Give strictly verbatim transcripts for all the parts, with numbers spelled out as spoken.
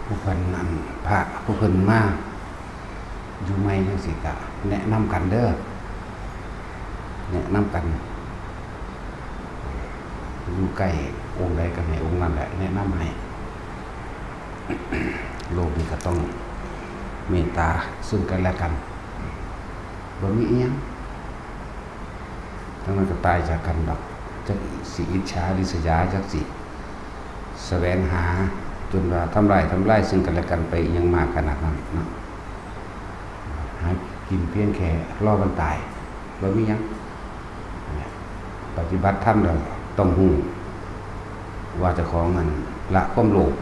ผู้เพิ่นอันพระผู้เพิ่นมาอยู่ใหม่จังซี้ก็แนะนำกันเด้อ แนะนำกัน อยู่ใกล้องค์ใดก็ให้องค์นั้นแหละแนะนำให้ โลกนี้ก็ต้องเมตตาซึ่งกันและกัน บ่มีอิหยัง ทั้งนั้นก็ตายจากกันดอก จักสิอิจฉาริษยา จักสิแสวงหา จนว่าทำลายทำลายซึ่งกันและกันไปอิหยังมากขนาดนั้นเนาะ หากินเพียงแค่รอวันตาย บ่มีหยัง ปฏิบัติธรรมแล้วต้องฮู้ว่าเจ้าของนั้นละความโลภ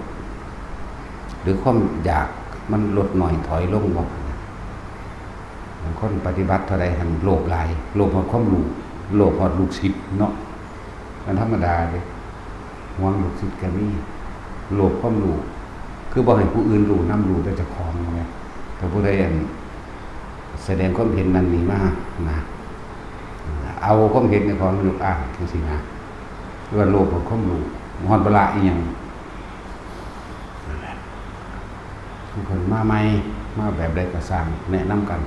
หรือความอยากมันลดน้อยถอยลงบ่ บางคนปฏิบัติเท่าใดหั่นโลภหลาย โลภฮอดความรู้ โลภฮอดลูกศิษย์เนาะ มันธรรมดาเด้ หวงลูกศิษย์ก็มี โลภความรู้ คือบ่ให้ผู้อื่นรู้นำ รู้แต่เจ้าของแหม ถ้าผู้ใดอันแสดงความเห็นนั่นนี่มานะ เอาความเห็นในของยกอ้างจังซี้นะ ว่าโลภฮอดความรู้ ฮอดบ่ละอีหยัง นั่นแหละ ทุกคนมาใหม่ มาแบบใดก็ซ่าง แนะนำกัน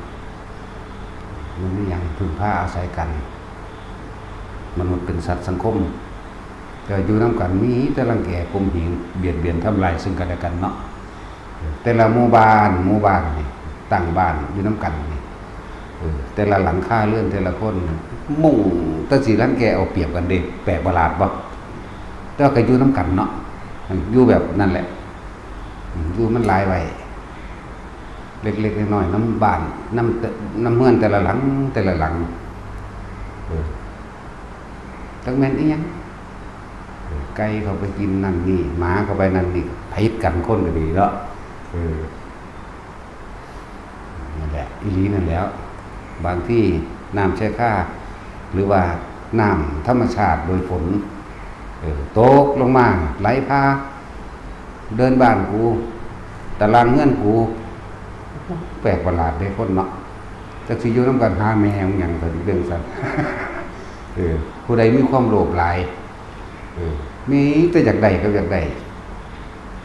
มันมีหยังพึ่งพาอาศัยกัน มนุษย์เป็นสัตว์สังคม ก็อยู่นำกัน มีแต่รังแกข่มเหง เบียดเบียนทำลายซึ่งกันและกันเนาะ แต่ละหมู่บ้าน หมู่บ้านนี่ ตั้งบ้านอยู่นำกันนี่ เออ แต่ละหลังคาเรือนแต่ละคนนี่ มุ่งแต่สิรังแกเอาเปรียบกันเด้ แปลกประหลาดบ่ แต่ว่าก็อยู่นำกันเนาะ อยู่แบบนั่นแหละ อืม อยู่มันหลายไว้ เล็กๆน้อยๆ นำบ้าน นำแต่ นำเฮือนแต่ละหลัง แต่ละหลัง เออ จักแม่นอิหยัง เออ ไก่เข้าไปกินนั่นนี่ หมาเข้าไปนั่นนี่ ผิดกันคนก็ดีเนาะ เออ นั่นแหละ อีหลีนั่นแหล้ว บางทีน้ำแช่ค่า หรือว่าน้ำธรรมชาติโดยฝน เออ ตกลงมา ไหลพา เดินบ้านกู ตารางเฮือนกู แปลกประหลาดเด้คนเนาะ จักสิอยู่นำกันหาแม่งหยัง ก็สิเป็นซั่น เออ ผู้ใดมีความโลภหลาย เออ มีแต่อยากได้กับอยากได้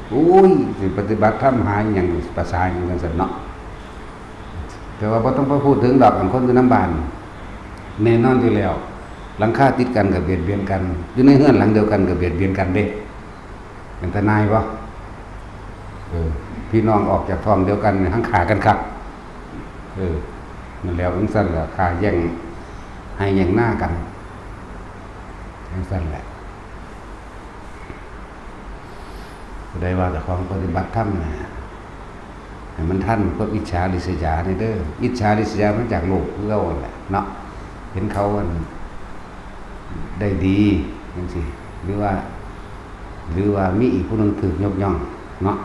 โอ้ย สิปฏิบัติธรรมหาหยัง ภาษาหยังจังซั่นเนาะ แต่ว่าบ่ต้องไปพูดถึงดอก อันคนอยู่นำบ้าน แน่นอนอยู่แล้ว หลังคาติดกันก็เบียดเบียนกัน อยู่ในเฮือนหลังเดียวกันก็เบียดเบียนกันเด้ เป็นตาหน่ายบ่ เออ พี่น้องออกจากท้องเดียวกันนี่ หังฆ่ากันคัก เออ นั่นแหล้ว จังซั่นแหละ ฆ่าแย่งไฮ่แย่งนากัน จังซั่นแหละ ผู้ใดว่าเจ้าของปฏิบัติธรรมนะ ให้มันทันความอิจฉาริษยานี่เด้อ อิจฉาริษยามาจากโลภคือเก่านั่นแหละเนาะ เห็นเขาอันได้ดีจังซี้ หรือว่า หรือว่ามีอีกผู้หนึ่งถูกยกย่องเนาะ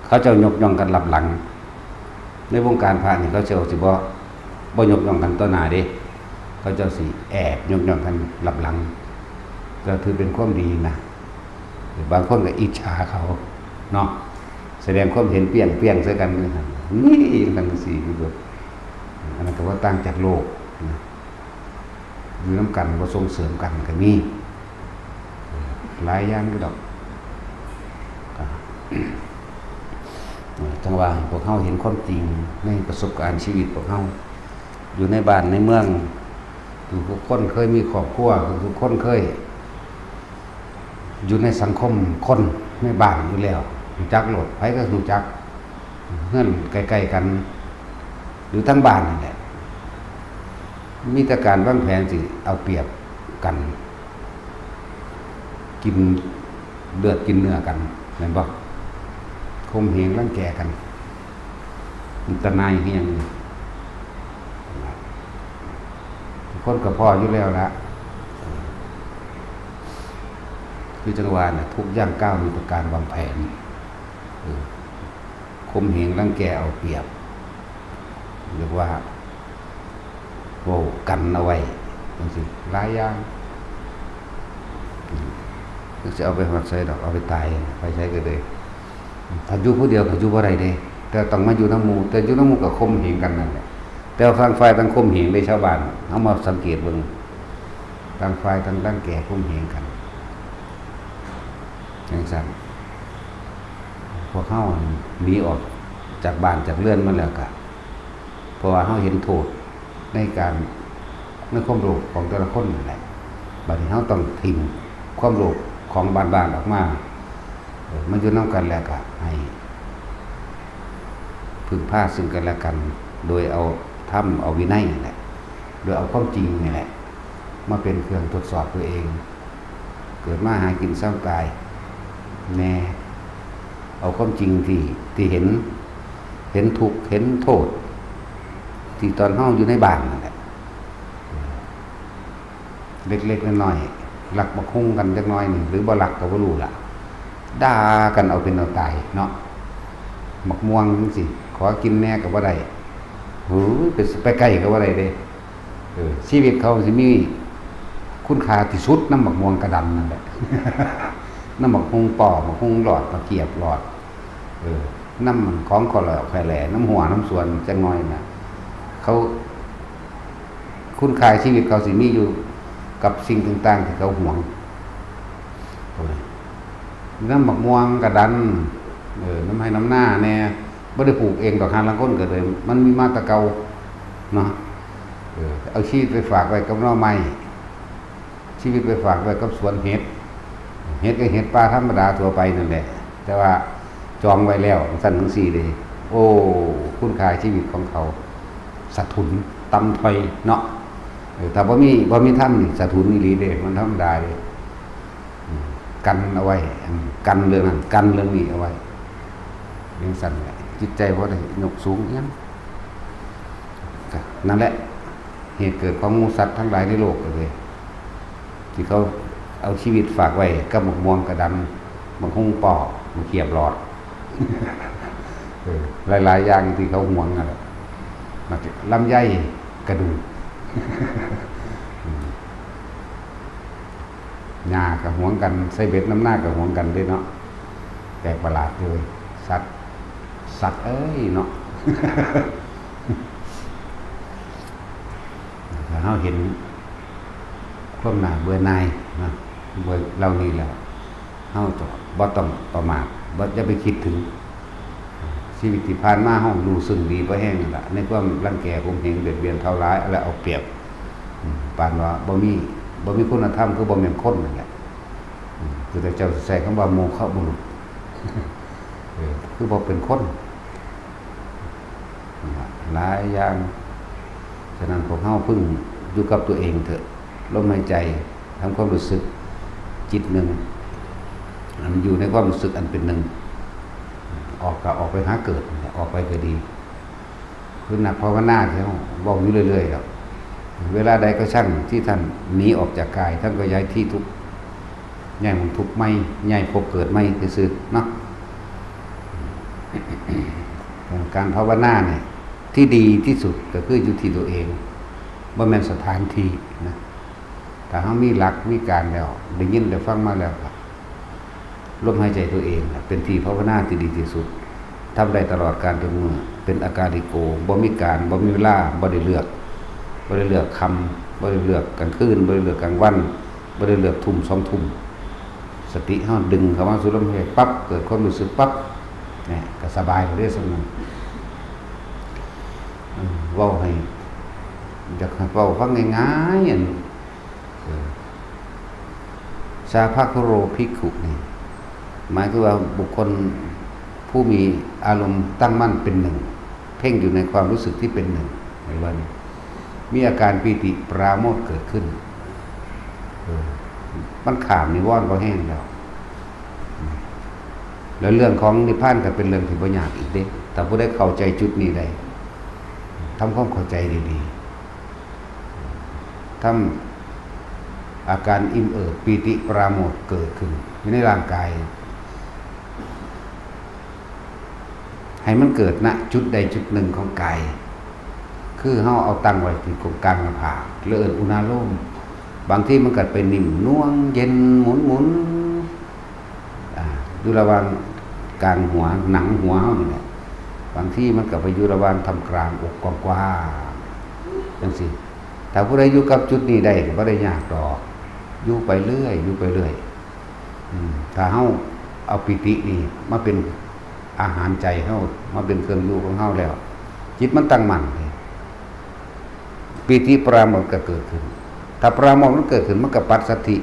เขาเจ้ายกย่องกันลับหลัง ในวงการพระนี่เขาเจ้าสิบ่ บ่ยกย่องกันต่อหน้าเด้ เขาเจ้าสิแอบยกย่องกันลับหลัง ก็ถือเป็นความดีนะ บางคนก็อิจฉาเขาเนาะ แสดงความเห็นเปรี้ยงๆใส่กันจังซั่น นี่จังซี่ อันนั้นก็บ่ต่างจากโลกนะ อยู่นำกัน บ่ส่งเสริมกันก็มี หลายอย่างอยู่ดอก ก็ จั่งว่าพวกเฮาเห็นความจริงในประสบการณ์ชีวิตพวกเฮา อยู่ในบ้านในเมือง ทุกคนเคยมีครอบครัว ทุกคนเคย อยู่ในสังคมคนในบ้านอยู่แล้ว รู้จักโลด ไผก็รู้จัก เฮือนใกล้ๆกัน หรือทั้งบ้านนั่นแหละ มีแต่การวางแผนสิเอาเปรียบกัน กินเลือดกินเนื้อกัน แม่นบ่ ข่มเหงรังแกกัน มันตะนายเฮียง คนก็พ้ออยู่แล้วละ คือจั่งว่าน่ะ ทุกย่างก้าวมีแต่การวางแผน เออ ข่มเหงรังแกเอาเปรียบ เรียกว่า เว้ากันเอาไว้จังซี้ หลายอย่าง อืม จักสิเอาไปฮอดไสดอก เอาไปตาย ไปไสก็ได้ ถ้าอยู่ผู้เดียวก็อยู่บ่ได้เด้ แต่ต้องมาอยู่นำหมู่ แต่อยู่นำหมู่ก็ข่มเหงกันนั่นแหละ แต่ว่าต่างฝ่ายต่างข่มเหงเด้ชาวบ้าน เฮามาสังเกตเบิ่ง ต่างฝ่ายต่างรังแกข่มเหงกัน จังซั่น พวกเฮาหนีออกจากบ้านจากเรือนมาแล้วกะ เพราะว่าเฮาเห็นโทษในการ ในความโลภของแต่ละคนนั่นแหละ บัดนี้เฮาต้องถิ่มความโลภของบ้านๆออกมา เออ มาอยู่นำกันแล้วกะให้ พึ่งพาซึ่งกันและกัน โดยเอาธรรมเอาวินัยนี่แหละ โดยเอาความจริงนี่แหละ มาเป็นเครื่องทดสอบตัวเอง เกิดมาหากินเช้าตายแน่ เอาความจริงที่ ที่เห็น เห็นทุกข์เห็นโทษ ที่ตอนเฮาอยู่ในบ้านนั่นแหละ เล็กๆน้อยๆลักบักฮุ่งกันจักหน่อยหนึ่ง หรือบ่ลักก็บ่รู้ล่ะ ด่ากันเอาเป็นเอาตายเนาะ บักม่วงจังซี้ ขอกินแน่ก็บ่ได้ เฮ้ย ไป ไปใกล้ก็บ่ได้เด้ เออ ชีวิตเขาสิมีคุณค่าที่สุดนำบักม่วงกะดันนั่นแหละ นำบักฮุ่งป้อ บักฮุ่งหลอด บักเขียบหลอด เออ นำของข้อหลอกข้อแหล่ นำหัวนำสวนจักหน่อยน่ะ เขา คุณค่าชีวิตเขาสิมีอยู่กับสิ่งต่างๆที่เขาหวง โอ้ย นำบักม่วงกะดัน เออ นำไฮ่นำนาแน่ บ่ได้ปลูกเองดอก หาลางคนก็เลย มันมีมาแต่เก่าเนาะ เออ เอาชีวิตไปฝากไว้กับหน่อไม้ ชีวิตไปฝากไว้กับสวนเห็ด เห็ดก็เห็ดป่าธรรมดาทั่วไปนั่นแหละ แต่ว่าจองไว้แล้ว จั่งซั้นจั่งซี้เด้ โอ้ คุณค่าชีวิตของเขา สะทุน ต่ำถ้อยเนาะ เออ ถ้าบ่มี บ่มีธรรมนี่ สะทุนอีหลีเด้ มันธรรมดาเด้ อืม กันเอาไว้ อืม กันเรื่องนั้น กันเรื่องนี้เอาไว้ จั่งซั้นแหละ จิตใจบ่ได้ยกสูงอิหยัง ก็นั่นแหละ เหตุเกิดของหมู่สัตว์ทั้งหลายในโลกก็เลย ที่เขาเอาชีวิตฝากไว้กับบักม่วงกะดัน บักฮุ่งป้อ บักเขียบหลอด เออ หลายๆอย่างที่เขาหวงนั่นแหละ บักลำไยกะดูก อืม หญ้าก็หวงกัน ใส่เบ็ดนำนาก็หวงกันเด้เนาะ แปลกประหลาดเด้อ สัตว์ สัตว์เอ้ยเนาะ ถ้าเฮาเห็นความน่าเบื่อหน่ายนะ เบื่อเหล่านี้แล้ว เฮาจะบ่ต้องประมาท บ่ อย่าไปคิดถึง ชีวิตที่ผ่านมาเฮารู้สึกดีพอแฮงนั่นล่ะ ในความรังแกข่มเหงเบียดเบียนเท่าร้ายและเอาเปรียบ อืม ปานว่าบ่มี บ่มีคุณธรรม คือบ่แม่นคนนั่นแหละ อืม พุทธเจ้าใช้คำว่าโมฆะบุรุษ เออ คือบ่เป็นคน หลายอย่าง ฉะนั้นพวกเฮาพึ่งอยู่กับตัวเองเถอะ ลมหายใจ ทำความรู้สึก จิตหนึ่ง อันอยู่ในความรู้สึกอันเป็นหนึ่ง ออกก็ออกไปหาเกิด ออกไปก็ดี คือนักภาวนาที่เฮาเว้าอยู่เรื่อยๆดอก เวลาใดก็ช่างที่ท่านหนีออกจากกาย ท่านก็ย้ายที่ทุกข์ ย้ายหม่องทุกข์ใหม่ ย้ายภพเกิดใหม่ซื่อๆเนาะ การภาวนาเนี่ย ที่ดีที่สุดก็คืออยู่ที่ตัวเอง บ่แม่นสถานที่นะ ถ้าเฮามีหลักมีการแล้ว ได้ยินได้ฟังมาแล้วก็ ลมหายใจตัวเองน่ะเป็นที่ภาวนาที่ดีที่สุด ทำได้ตลอดกาลทุกมื้อ เป็นอากาลิโก บ่มีการ บ่มีเวลา บ่ได้เลือก บ่ได้เลือกค่ำ บ่ได้เลือกกลางคืน บ่ได้เลือกกลางวัน บ่ได้เลือกทุ่มสองทุ่ม สติเฮาดึงเข้ามาสู่ลมหายใจปั๊บ เกิดความรู้สึกปั๊บ เนี่ย ก็สบายเลยเด้ ส่ำนั้น เออ เว้าให้ อยากให้เว้าฟังง่ายๆ อัน เออ สาภาคุโรภิกขุนี่ หมายคือว่าบุคคลผู้มีอารมณ์ตั้งมั่นเป็นหนึ่ง เพ่งอยู่ในความรู้สึกที่เป็นหนึ่ง ในวันนี้ มีอาการปีติปราโมทย์เกิดขึ้น เออ มันข้ามนิวรณ์บ่แห้งแล้ว แล้วเรื่องของนิพพานก็เป็นเรื่องที่บ่ยากอีกเด้ ถ้าผู้ใดเข้าใจจุดนี้ได้ ทำความเข้าใจดีๆ ทำอาการอิ่มเอิบปีติปราโมทย์เกิดขึ้นอยู่ในร่างกาย ให้มันเกิดณจุดใดจุดหนึ่งของกาย คือเฮาเอาตั้งไว้ที่ตรงกลางหน้าผาก แล้วเอิ้นอุณาโลม บางทีมันก็ไปนิ่มนวลเย็นหมุนๆ อ่า อยู่ระหว่างกลางหัว หนังหัวเฮานี่แหละ บางทีมันก็ไปอยู่ระหว่างท่ามกลางอกกว้างๆ จั่งซี้ ถ้าผู้ใดอยู่กับจุดนี้ได้ก็บ่ได้ยากดอก อยู่ไปเรื่อย อยู่ไปเรื่อย อืม ถ้าเฮาเอาปีตินี่มาเป็น อาหารใจเฮา มาเป็นเครื่องอยู่ของเฮาแล้ว จิตมันตั้งมั่นเลย ปีติปราโมทย์ก็เกิดขึ้น ถ้าปราโมทย์มันเกิดขึ้น มันก็ปัสสัทธิ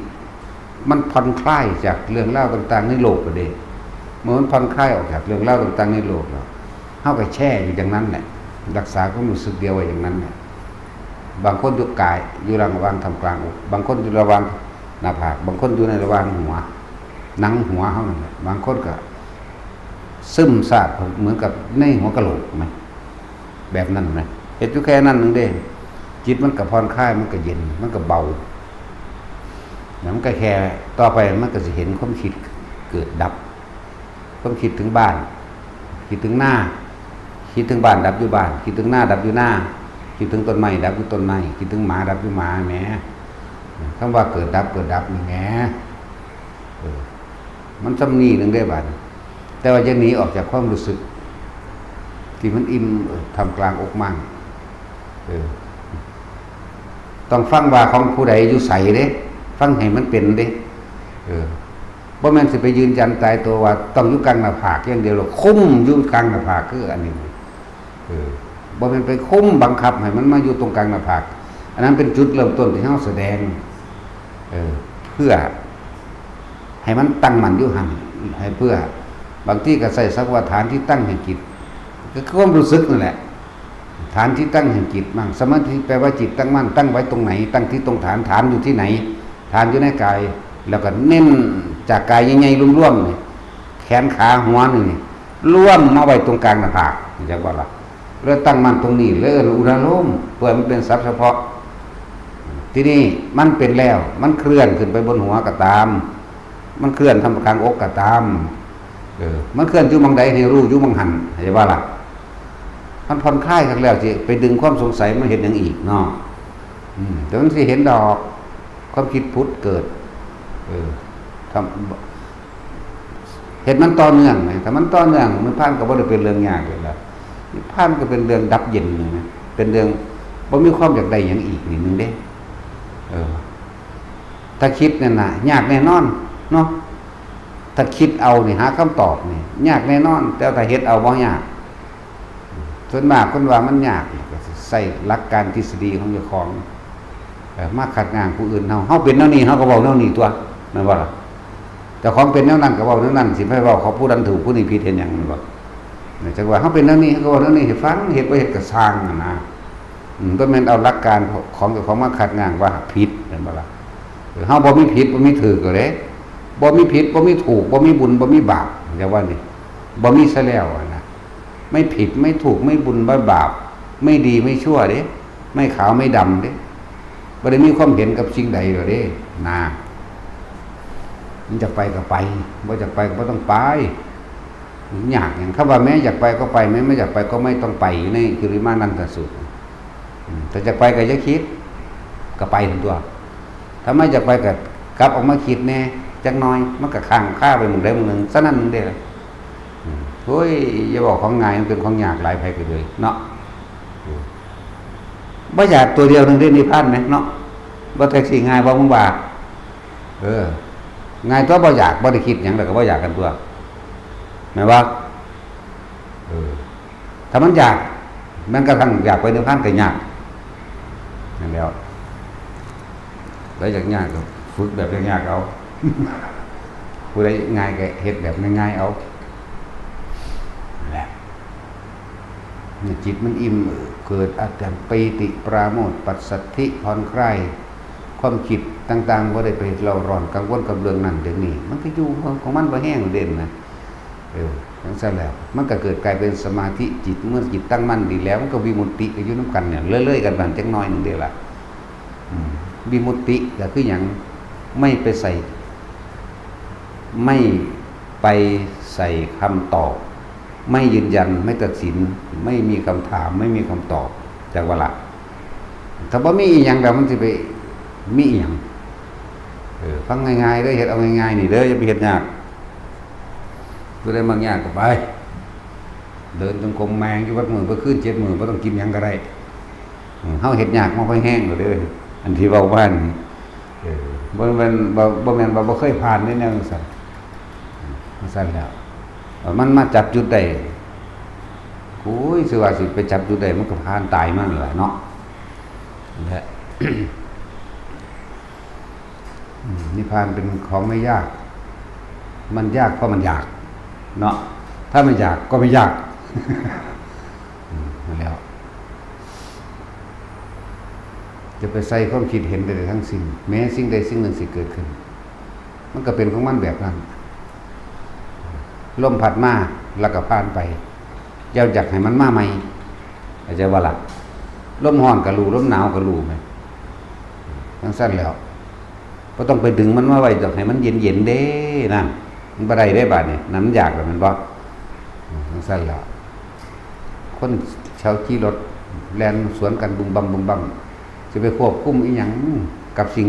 มันผ่อนคลายจากเรื่องราวต่างๆในโลกไปเด้ เมื่อมันผ่อนคลายออกจากเรื่องราวต่างๆในโลกแล้ว เฮาก็แช่อยู่อย่างนั้นแหละ รักษาความรู้สึกเดียวไว้อย่างนั้นแหละ บางคนอยู่กาย อยู่ระหว่างท่ามกลางอก บางคนอยู่ระหว่างหน้าผาก บางคนอยู่ในระหว่างหัว หนังหัวเฮานั่นแหละ บางคนก็ซึมซาบเหมือนกับในหัวกะโหลกไหม แบบนั้นไหม เฮ็ดอยู่แค่นั้นหนึ่งเด้ จิตมันก็ผ่อนคลาย มันก็เย็น มันก็เบา แล้วมันก็แค่ ต่อไปมันก็สิเห็นความคิดเกิดดับ ความคิดถึงบ้าน คิดถึงนา คิดถึงบ้านดับอยู่บ้าน คิดถึงนาดับอยู่นา คิดถึงต้นไม้ดับอยู่ต้นไม้ คิดถึงหมาดับอยู่หมาแหม คำว่าเกิดดับ เกิดดับนี่แหม เออ มันส่ำนี้หนึ่งได้บาดนี้ แต่ว่าจะหนีออกจากความรู้สึก ที่มันอิ่ม เออ ท่ามกลางอกมั่ง เออ ต้องฟังว่าของผู้ใดอยู่ไสเด้ ฟังให้มันเป็นเด้ เออ บ่แม่นสิไปยืนยันตายตัวว่าต้องอยู่กลางหน้าผากอย่างเดียว แล้วคุมอยู่กลางหน้าผากคืออันนี้ เออ บ่แม่นไปคุมบังคับให้มันมาอยู่ตรงกลางหน้าผาก อันนั้นเป็นจุดเริ่มต้นที่เฮาแสดง เออ เพื่อ ให้มันตั้งมั่นอยู่หั่น ให้เพื่อ บางทีก็ใช้สักว่าฐานที่ตั้งแห่งจิต ก็คือความรู้สึกนั่นแหละ ฐานที่ตั้งแห่งจิตมั่ง สมาธิแปลว่าจิตตั้งมั่น ตั้งไว้ตรงไหน ตั้งที่ตรงฐาน ฐานอยู่ที่ไหน ฐานอยู่ในกาย แล้วก็เน้นจากกายใหญ่ๆรวมๆนี่ แขนขาหัวนี่ รวมมาไว้ตรงกลางหน้าผาก จักว่าล่ะ แล้วตั้งมั่นตรงนี้ แล้วเอิ้นอุณาโลม เพื่อมันเป็นศัพท์เฉพาะ ทีนี้มันเป็นแล้ว มันเคลื่อนขึ้นไปบนหัวก็ตาม มันเคลื่อนท่ามกลางอกก็ตาม เออ มันเคลื่อนอยู่หม่องใดให้รู้อยู่หม่องหั่น เข้าใจบ่ล่ะ มันผ่อนคลายคักแล้วสิไปดึงความสงสัยมาเฮ็ดหยังอีกเนาะ อืม แต่มันสิเห็นดอก ความคิดผุดเกิด เออ ทำ เฮ็ดมันต่อเนื่องนะ ถ้ามันต่อเนื่อง นิพพานก็บ่ได้เป็นเรื่องยากเลยล่ะ นิพพานก็เป็นเรื่องดับเย็นนะ เป็นเรื่องบ่มีความอยากได้หยังอีกนิดนึงเด้ เออ ถ้าคิดนั่นน่ะ ยากแน่นอนเนาะ ถ้าคิดเอานี่หาคำตอบนี่ ยากแน่นอน แต่ถ้าเฮ็ดเอาบ่ยาก ส่วนมากคนว่ามันยากนี่ก็สิใช้หลักการทฤษฎีของเจ้าของ เอ่อ มาคัดง้างผู้อื่นเฮา เฮาเป็นแนวนี้ เฮาก็เว้าแนวนี้ตั๊ว แม่นบ่ล่ะ เจ้าของเป็นแนวนั้นก็เว้าแนวนั้น สิไปเว้าเขาผู้นั้นถูกผู้นี้ผิดเฮ็ดหยัง แม่นบ่ จักว่าเฮาเป็นแนวนี้ เฮาก็เว้าแนวนี้ให้ฟัง เฮ็ดบ่เฮ็ดก็ซ่างหั้นนะ อืม บ่แม่นเอาหลักการของเจ้าของมาคัดง้างว่าผิด แม่นบ่ล่ะ เออ เฮาบ่มีผิด บ่มีถูกก็เด้ บ่มีผิด บ่มีถูก บ่มีบุญ บ่มีบาป จักว่านี่ บ่มีซะแล้วหั้นนะ ไม่ผิด ไม่ถูก ไม่บุญ ไม่บาป ไม่ดี ไม่ชั่วเด้ ไม่ขาว ไม่ดำเด้ บ่ได้มีความเห็นกับสิ่งใดเลยเด้ นะ มันอยากไปก็ไป บ่อยากไปก็บ่ต้องไป ยากหยัง คำว่าแม้อยากไปก็ไป แม้ไม่อยากไปก็ไม่ต้องไป อยู่ในกิริมานันทสูตร อืม ถ้าอยากไปก็อย่าคิด ก็ไปหั่นตั๊ว ถ้าไม่อยากไปก็กลับออกมาคิดแน่ จักหน่อย มันก็ค้างคาไปหม่องใดหม่องหนึ่ง ซะนั้นเด้ อืม โอ้ย อย่าบอกของง่าย มันเป็นของยากหลาย ไผก็เลยเนาะ อืม บ่อยากตัวเดียวหนึ่งได้นิพพานไหมเนาะ บ่แท็กซี่ง่ายบ่มึงว่า เออ ง่ายตัวบ่อยาก บ่ได้คิดหยัง แล้วก็บ่อยากกันตั๊ว แม่นบ่ เออ ถ้ามันอยาก แม้กระทั่งอยากไปนิพพานก็ยาก นั่นแหล้ว แล้วอยากยากก็ฝึกแบบยากๆเอา ผู้ใดง่ายก็เฮ็ดแบบง่ายๆเอา นั่นแหละ เนี่ยจิตมันอิ่ม เออ เกิดอาการปีติปราโมทย์ ปัสสัทธิ ผ่อนคลาย ความคิดต่างๆ บ่ได้ไปเร่าร้อนกังวลกับเรื่องนั้นเรื่องนี้ มันก็อยู่ของมันบ่แฮงเด่นนะ เออ จั่งซั้นแล้ว มันก็เกิดกลายเป็นสมาธิจิต เมื่อจิตตั้งมั่นดีแล้ว มันก็วิมุตติก็อยู่นำกันเนี่ย เลื่อยๆกันบาดจักหน่อยหนึ่งเด้ล่ะ อืม วิมุตติก็คือหยัง ไม่ไปใส่ ไม่ไปใส่คำตอบ ไม่ยืนยัน ไม่ตัดสิน ไม่มีคำถาม ไม่มีคำตอบ จักว่าล่ะ ถ้าบ่มีอีหยังแล้วมันสิไปมีอีหยัง เออ ฟังง่ายๆเด้อ เฮ็ดเอาง่ายๆนี่เด้อ อย่าไปเฮ็ดยาก ผู้ใดมักยากก็ไป เดินจงกรมแม่งอยู่วัดมื้อบ่คืนเจ็ดมื้อ บ่ต้องกินหยังก็ได้ อืม เฮาเฮ็ดยากมาพอแฮงแล้วเด้อ อันที่เว้ามานี่ เออ บ่แม่น บ่ บ่แม่นว่าบ่เคยผ่านในแนวจั่งซั้น จั่งซั้นแล้ว มันมาจับจุดได้ โอ้ย สิว่าสิไปจับจุดได้ มันก็ผ่านตายมานั่นแหละเนาะ นั่นแหละ อืม นิพพานเป็นของไม่ยาก มันยากเพราะมันอยาก เนาะ ถ้าไม่อยากก็ไม่ยาก อืม นั่นแหล้ว จะไปใส่ความคิดเห็นใดๆทั้งสิ้น แม้สิ่งใดสิ่งหนึ่งสิเกิดขึ้น มันก็เป็นของมันแบบนั้น ลมพัดมาแล้วก็ผ่านไป อย่าอยากให้มันมาใหม่ เข้าใจบ่ล่ะ ลมร้อนก็รู้ ลมหนาวก็รู้แหม จั่งซั้นแหล้ว บ่ต้องไปดึงมันมาไว้ดอก ให้มันเย็นๆเด้ นั่น มันบ่ได้เด้บาดนี้ นั่นมันอยากแล้วแม่นบ่ อืม จั่งซั้นแหล้ว คนเขาขี่รถแล่นสวนกันบุ้มบั้มบุ้มบั้ม สิไปควบคุมอิหยังกับสิ่ง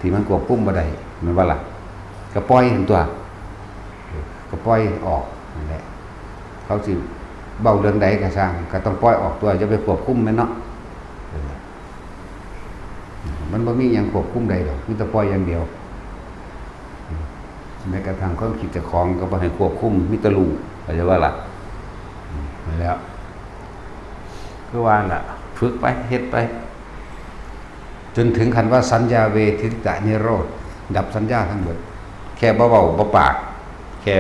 ที่มันควบคุมบ่ได้ แม่นบ่ล่ะ ก็ปล่อยหั่นตั่ว เออ ก็ปล่อยออกนั่นแหละ เขาสิเว้าเรื่องใดก็ซ่าง ก็ต้องปล่อยออกตั่ว อย่าไปควบคุมมันเนาะ เออ มันบ่มีหยังควบคุมได้ดอก มีแต่ปล่อยอย่างเดียว แม้กระทั่งความคิดเจ้าของก็บ่ให้ควบคุม มีแต่รู้ เข้าใจบ่ล่ะ นั่นแหล้ว คือว่าล่ะ ฝึกไป เฮ็ดไป จนถึงขั้นว่าสัญญาเวทิตนิโรธ ดับสัญญาทั้งหมด แค่บ่เว้าบ่ปาก แค่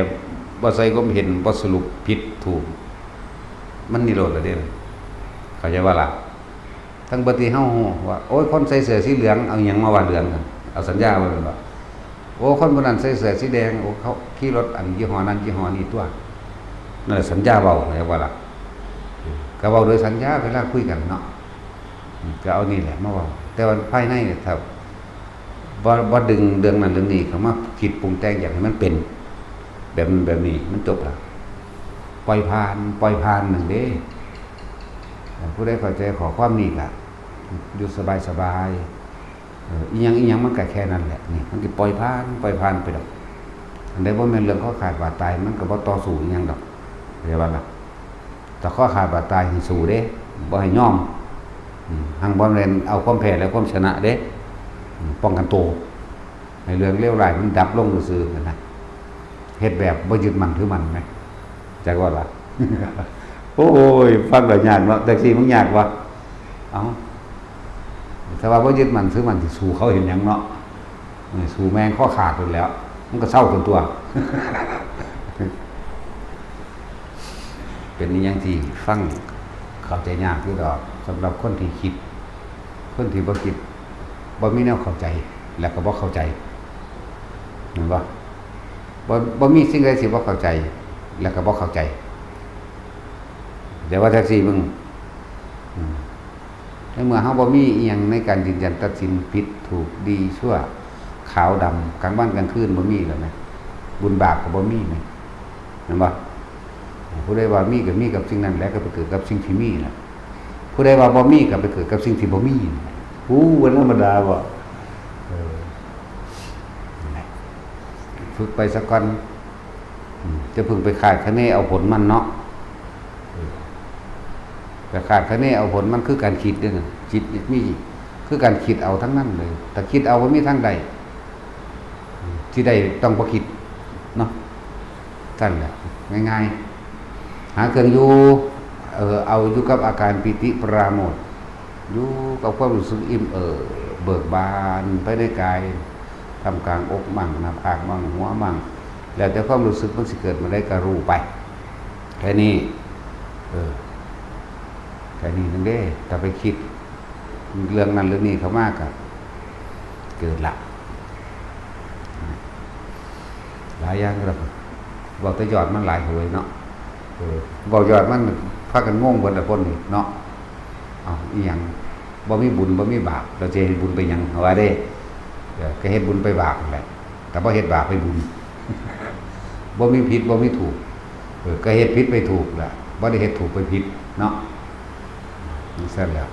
บ่ใส่ความเห็น บ่สรุปผิดถูก มันนิโรธแล้วเด้ เข้าใจบ่ล่ะ ทั้งเบิดที่เฮาฮู้ว่า โอ้ย คนใส่เสื้อสีเหลือง เอาหยังมาว่าเหลืองกัน เอาสัญญาว่าแม่นบ่ โอ้ คนผู้นั้นใส่เสื้อสีแดง โอ้ เขาขี่รถอันยี่ห้อนั้นยี่ห้อนี้ตั่ว นั่นแหละสัญญาเว้า เข้าใจบ่ล่ะ ก็เว้าโดยสัญญาเวลาคุยกันเนาะ อืม ก็เอานี่แหละมาเว้า แต่ว่าภายในเนี่ย ถ้าบ่ บ่ดึงเรื่องนั้นเรื่องนี้เข้ามาคิดปรุงแต่งอยากให้มันเป็นแบบนั้นแบบนี้ มันจบละ ปล่อยผ่าน ปล่อยผ่านนั่นเด้ เอ่อ ผู้ใดเข้าใจข้อความนี้ก็อยู่สบายๆ เอ่อ อิหยังอิหยังมันก็แค่นั้นแหละ นี่ มันสิปล่อยผ่าน ปล่อยผ่านไปดอก อันใดบ่แม่นเรื่องคอขาดบาดตาย มันก็บ่ต่อสู้อิหยังดอก เข้าใจบ่ล่ะ ถ้าคอขาดบาดตายให้สู้เด้ บ่ให้ยอม อืม หั่งบ่แม่นเอาความแพ้และความชนะเด้ อืม ป้องกันโต ให้เรื่องเลวร้ายมันดับลงซื่อๆ นั่นนะ เฮ็ดแบบบ่ยึดมั่นถือมั่นแหม จักว่าล่ะ โอ้ย ฟังแล้วยากเนาะ แต่สิมึงยากวะ เอ้า ถ้าว่าบ่ยึดมั่นถือมั่น สิสู้เขาเฮ็ดหยังเนาะ เออ สู้แม่งคอขาดโลดแหล้ว มันก็เซาโตตั๊ว เป็นอิหยังที่ฟังเข้าใจยากอยู่ดอก สำหรับคนที่คิด คนที่บ่คิด บ่มีแนวเข้าใจ แล้วก็บ่เข้าใจ แม่นบ่ บ่ บ่มีสิ่งใดสิบ่เข้าใจ แล้วก็บ่เข้าใจ แต่ว่าจั่งซี้มึง อืม ในเมื่อเฮาบ่มีอิหยังในการยืนยันตัดสินผิดถูกดีชั่ว ขาวดำ กลางวันกลางคืนบ่มีแล้วนะ บุญบาปก็บ่มีนะ แม่นบ่ ผู้ใดว่ามีก็มีกับสิ่งนั้นแหละ ก็ไปเกิดกับสิ่งที่มีน่ะ ผู้ใดว่าบ่มีก็ไปเกิดกับสิ่งที่บ่มีน่ะ อู้ บ่ธรรมดาบ่ เออ นั่นแหละ ฝึกไปซะก่อน อืม จะเพิ่งไปคาดคะเนเอาผลมันเนาะ เออ ไปคาดคะเนเอาผลมันคือการคิดเด้อนะ จิตนี่มี คือการคิดเอาทั้งนั้นเลย ถ้าคิดเอาบ่มีทางใด ที่ได้ต้องบ่คิดเนาะ ซั่นแหละ ง่ายๆ หาเครื่องอยู่ เอ่อ เอาอยู่กับอาการปีติปราโมทย์ อยู่กับความรู้สึกอิ่มเอิบเบิกบานภายในกาย ท่ามกลางอกมั่ง หน้าผากมั่ง หัวมั่ง แล้วแต่ความรู้สึกมันสิเกิดเมื่อใดก็รู้ไป แค่นี้ เออ แค่นี้นึงเด้ ถ้าไปคิดเรื่องนั้นเรื่องนี้เข้ามาก็เกิดละ หลายอย่างครับ เว้าแต่ยอดมันหลายโหยเนาะ เออ เว้ายอดมัน พากันงงเบิดละคนนี่เนาะ เอ้า อีหยัง บ่มีบุญ บ่มีบาป แล้วสิเฮ็ดบุญไปหยัง ว่าเด้ เออ ก็เฮ็ดบุญไปบาปนั่นแหละ แต่บ่เฮ็ดบาปไปบุญ บ่มีผิด บ่มีถูก เออ ก็เฮ็ดผิดไปถูกล่ะ บ่ได้เฮ็ดถูกไปผิดเนาะ จั่งซั่นแหละ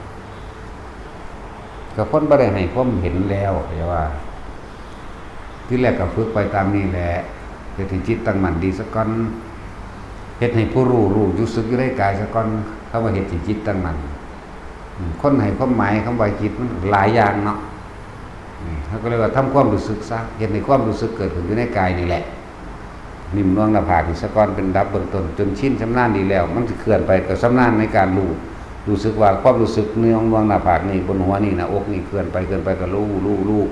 ก็คนบ่ได้ให้ความเห็นแล้ว อย่าว่า ทีแรกก็ฝึกไปตามนี้แหละ เฮ็ดให้จิตตั้งมั่นดีซะก่อน เฮ็ดให้ผู้รู้ รู้อยู่ สึกอยู่ในกายซะก่อน คำว่าเฮ็ดให้จิตตั้งมั่น อืม คนให้ความหมายคำว่าจิตมันหลายอย่างเนาะ อืม เขาก็เลยว่าทำความรู้สึกซะ เฮ็ดให้ความรู้สึกเกิดขึ้นอยู่ในกายนี่แหละ นิ่มนวลหน้าผากนี่ซะก่อน เป็นระดับเบื้องต้น จนชินชำนาญดีแล้ว มันสิเคลื่อนไปก็ชำนาญในการรู้ รู้สึกว่าความรู้สึกเนื้อน่วงหน้าผากนี่ บนหัวนี่ หน้าอกนี่ เคลื่อนไป เคลื่อนไปก็รู้ รู้ รู้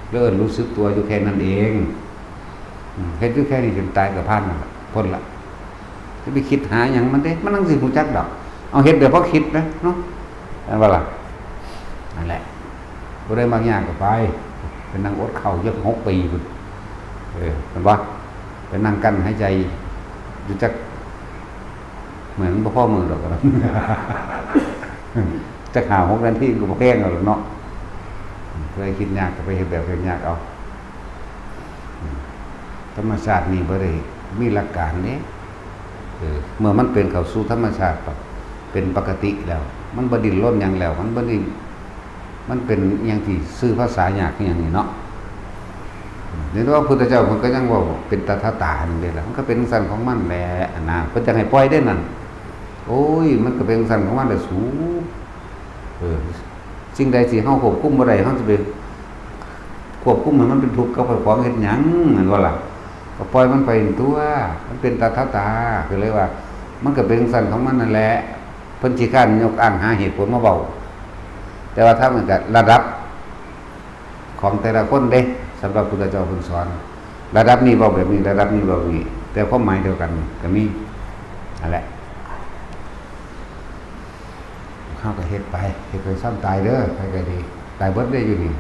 แล้วเอิ้นรู้สึกตัวอยู่แค่นั้นเอง อืม เฮ็ดอยู่แค่นี้จนตายก็ผ่านนั่นล่ะ พ้นละ จะไปคิดหาหยังมันเด้ มันจั่งสิรู้จักดอก เอาเฮ็ดเดี๋ยวพอคิดนะเนาะ แม่นบ่ล่ะ นั่นแหละ ผู้ใดมักยากก็ไป ไปนั่งอดข้าวจักหกปีพุ้น เออ แม่นบ่ ไปนั่งกั้นหายใจอยู่จัก เหมือนบ่พอมื้อดอก จักห้าหกนาทีก็บ่แพงเอาดอกเนาะ ผู้ใดคิดยากก็ไปเฮ็ดแบบเฮ็ดยากเอา ธรรมชาตินี่บ่ได้มีหลักการเด้ เออ เมื่อมันเป็นเข้าสู่ธรรมชาติปั๊บ เป็นปกติแล้ว มันบ่ดิ้นรนหยังแล้ว มันบ่ได้ มันเป็นอิหยังที่สื่อภาษายากอิหยังนี่เนาะ เห็นว่าพระพุทธเจ้าเพิ่นก็ยังเว้าเป็นตถาตานั่นเด้ล่ะ มันก็เป็นจั่งซั้นของมันแหละนะ เพิ่นจั่งให้ปล่อยเด้นั่น โอ้ย มันก็เป็นจั่งซั้นของมันแหละสู เออ สิ่งใดที่เฮาควบคุมบ่ได้ เฮาสิไปควบคุมให้มันเป็นทุกข์กับเจ้าของเฮ็ดหยัง แม่นบ่ล่ะ ก็ปล่อยมันไปนั่นตั่ว มันเป็นตถาตา ก็เลยว่า มันก็เป็นจั่งซั้นของมันนั่นแหละ เพิ่นขี้คร้านยกอ้างหาเหตุผลมาเว้า แต่ว่าถ้ามันก็ระดับของแต่ละคนเด้ สำหรับพุทธเจ้าเพิ่นสอน ระดับนี้เว้าแบบนี้ ระดับนี้เว้าแบบนี้ แต่ความหมายเดียวกันก็มี นั่นแหละ เฮาก็เฮ็ดไป เฮ็ดไปซ่อมตายเด้อ ไผก็ดี ตายเบิดเด้อยู่นี่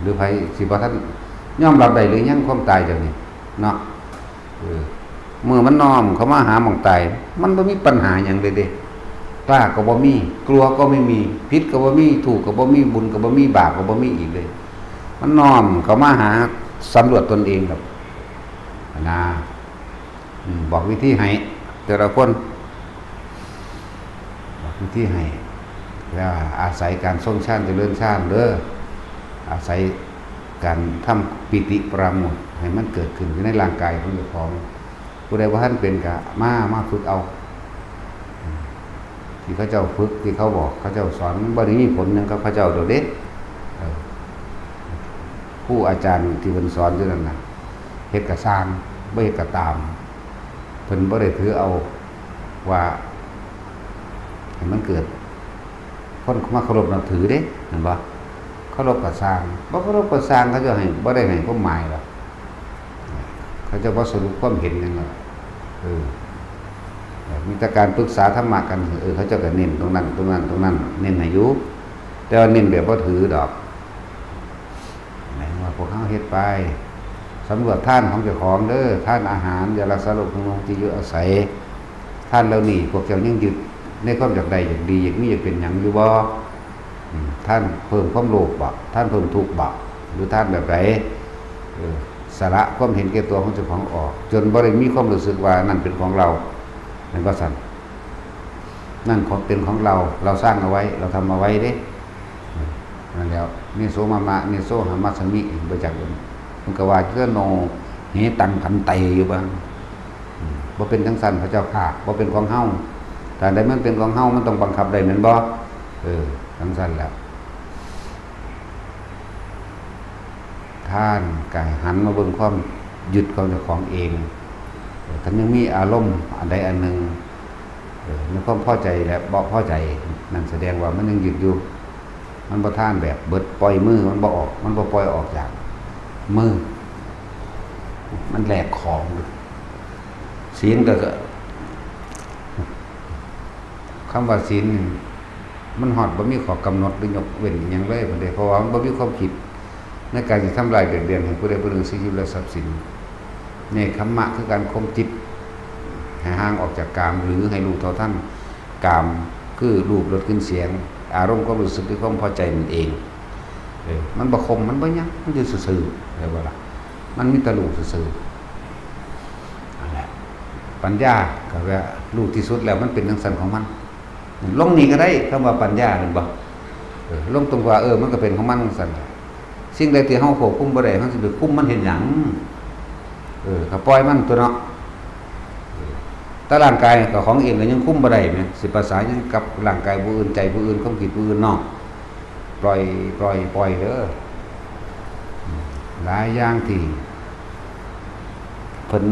หรือไผสิบ่ทันยอมรับได้หรือยังความตายเดี๋ยวนี้ เนาะ เออ มื้อมันน้อมเข้ามาหาหม่องตาย มันบ่มีปัญหาหยังเลยเด้ กล้าก็บ่มี กลัวก็ไม่มี ผิดก็บ่มี ถูกก็บ่มี บุญก็บ่มี บาปก็บ่มีอีกเลย มันน้อมเข้ามาหาสำรวจตนเองครับ นะ อืม บอกวิธีให้แต่ละคน บอกวิธีให้ แล้วอาศัยการทรงฌานเจริญฌานเด้อ อาศัยการทำปีติปราโมทย์ให้มันเกิดขึ้นอยู่ในร่างกายของเจ้าของ ผู้ใดบ่ทันเป็นก็มา มาฝึกเอา ที่เขาเจ้าฝึก ที่เขาบอก เขาเจ้าสอน มันบ่ได้มีผลหยังกับเขาเจ้าดอกเด้ เออ ครูอาจารย์ที่เพิ่นสอนอยู่นั่นน่ะ เฮ็ดก็ซ่าง บ่เฮ็ดก็ตาม เพิ่นบ่ได้ถือเอาว่าให้มันเกิด คนมาเคารพนับถือเด้ แม่นบ่ เคารพก็ซ่าง บ่เคารพก็ซ่าง เขาเจ้าให้ บ่ได้ให้ความหมายหรอก เขาเจ้าบ่สรุปความเห็นหยังหรอก เออ มีแต่การปรึกษาธรรมะกัน เออ เขาเจ้าก็เน้นตรงนั้น ตรงนั้น ตรงนั้น เน้นให้อยู่ แต่ว่าเน้นแบบบ่ถือดอก หมายถึงว่าพวกเฮาเฮ็ดไป สำรวจทานของเจ้าของเด้อ ทานอาหาร ยารักษาโรคบำรุงที่อยู่อาศัย ทานเหล่านี้พวกเจ้ายังยึดในความอยากได้ อยากดี อยากมี อยากเป็นหยังอยู่บ่ อืม ทานเพิ่มความโลภบ่ ทานเพิ่มทุกข์บ่ หรือทานแบบใด เออ สละความเห็นแก่ตัวของเจ้าของออก จนบ่ได้มีความรู้สึกว่านั่นเป็นของเรา แม่นบ่ซั่น นั่นของเป็นของเรา เราสร้างเอาไว้ เราทำเอาไว้เด้ นั่นแหล้ว เนโสมะมะ เนโสหัมมัสสมิ บ่จักเอิ้น มันก็ว่าเจ้าโน เหตังขันเตอยู่บ้าง อืม บ่เป็นจั่งซั้นพระเจ้าข้า บ่เป็นของเฮา ถ้าใดมันเป็นของเฮา มันต้องบังคับได้แม่นบ่ เออ จั่งซั้นแหละ ท่านก็หันมาเบิ่งความยึดของเจ้าของเอง เออ ท่านยังมีอารมณ์อันใดอันหนึ่ง เออ มีความพอใจและบ่พอใจ นั่นแสดงว่ามันยังยึดอยู่ มันบ่ทานแบบเบิด ปล่อยมือ มันบ่ออก มันบ่ปล่อยออกจากมือ มันแหลกของ ศีลก็ คำว่าศีลนี่ มันฮอดบ่มีข้อกำหนดหรือยกเว้นอิหยังเลยบัดนี้ เพราะว่ามันบ่มีความคิดในการสิทำร้ายเบียดเบียนให้ผู้ใดผู้หนึ่งเสียชีวิตและทรัพย์สิน เนกขัมมะคือการข่มจิตให้ห่างออกจากกาม หรือให้รู้เท่าทันกาม คือรูป รส กลิ่น เสียง อารมณ์ความรู้สึกหรือความพอใจนั่นเอง เออ มันบ่ข่ม มันบ่หยัง มันอยู่ซื่อๆ เห็นบ่ล่ะ มันมีแต่รู้ซื่อๆ นั่นแหละ ปัญญาก็ว่ารู้ที่สุดแล้วมันเป็นจั่งซั้นของมัน ลงนี่ก็ได้ คำว่าปัญญาแม่นบ่ เออ ลงตรงว่า เออ มันก็เป็นของมันจั่งซั้น สิ่งใดที่เฮาควบคุมบ่ได้ เฮาสิไปคุมมันเฮ็ดหยัง เออ ก็ปล่อยมันตั่วเนาะ เออ แต่ร่างกายก็ของเองก็ยังคุมบ่ได้แหม สิประสานหยังกับร่างกายผู้อื่น ใจผู้อื่น ความคิดผู้อื่นเนาะ ปล่อย ปล่อย ปล่อยเด้อ หลายอย่างที่พ พิ่น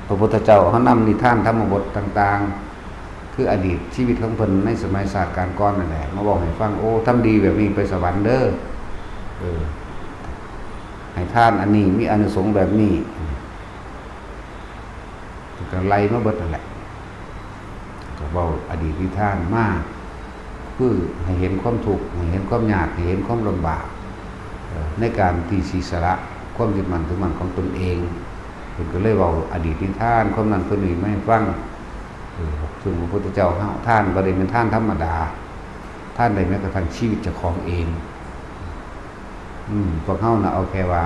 พระพุทธเจ้าเขานำนิทานธรรมบทต่างๆ คืออดีตชีวิตของเพิ่นในสมัยชาติการก่อนนั่นแหละ มาบอกให้ฟัง โอ้ ทำดีแบบนี้ไปสวรรค์เด้อ เออ ให้ทานอันนี้มีอานิสงส์แบบนี้ ก็ไล่มาเบิดนั่นแหละ ก็เว้าอดีตนิทานมา คือให้เห็นความทุกข์ ให้เห็นความยาก ให้เห็นความลำบาก เอ่อ ในการที่สิสละความยึดมั่นถือมั่นของตนเอง เพิ่นก็เลยเว้าอดีตนิทาน ความนั้นความนี้มาให้ฟัง เออ ซึ่งพระพุทธเจ้าเฮา ทานบ่ได้เป็นทานธรรมดา ทานได้แม้กระทั่งชีวิตเจ้าของเอง อืม พวกเฮาน่ะเอาแค่ว่า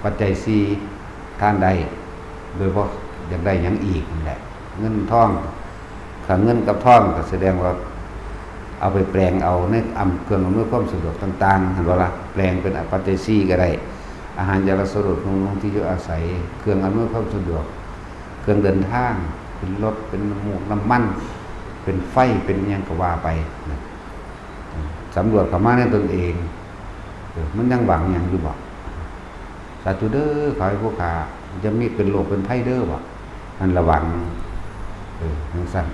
ปัจจัยสี่ ทานได้ โดยบ่อยากได้หยังอีกนั่นแหละ เงินทอง ถ้าเงินกับทองก็แสดงว่าเอาไปแปลงเอาในอำ เครื่องอำนวยความสะดวกต่างๆ หั้นบ่ล่ะ แปลงเป็นปัจจัยสี่ก็ได้ อาหาร ยารักษาโรค เครื่องนุ่งห่ม ที่อยู่อาศัย เครื่องอำนวยความสะดวก เครื่องเดินทาง เป็นรถ เป็นน้ำมูกน้ำมัน เป็นไฟ เป็นอิหยังก็ว่าไปนะ สำรวจเข้ามาในตนเอง เออ มันยังหวังหยังอยู่บ่ สาธุเด้อ ขอให้ผู้ข้าอย่ามีเป็นโรคเป็นภัยเด้อบ่ มันละหวัง เออ จั่งซั้น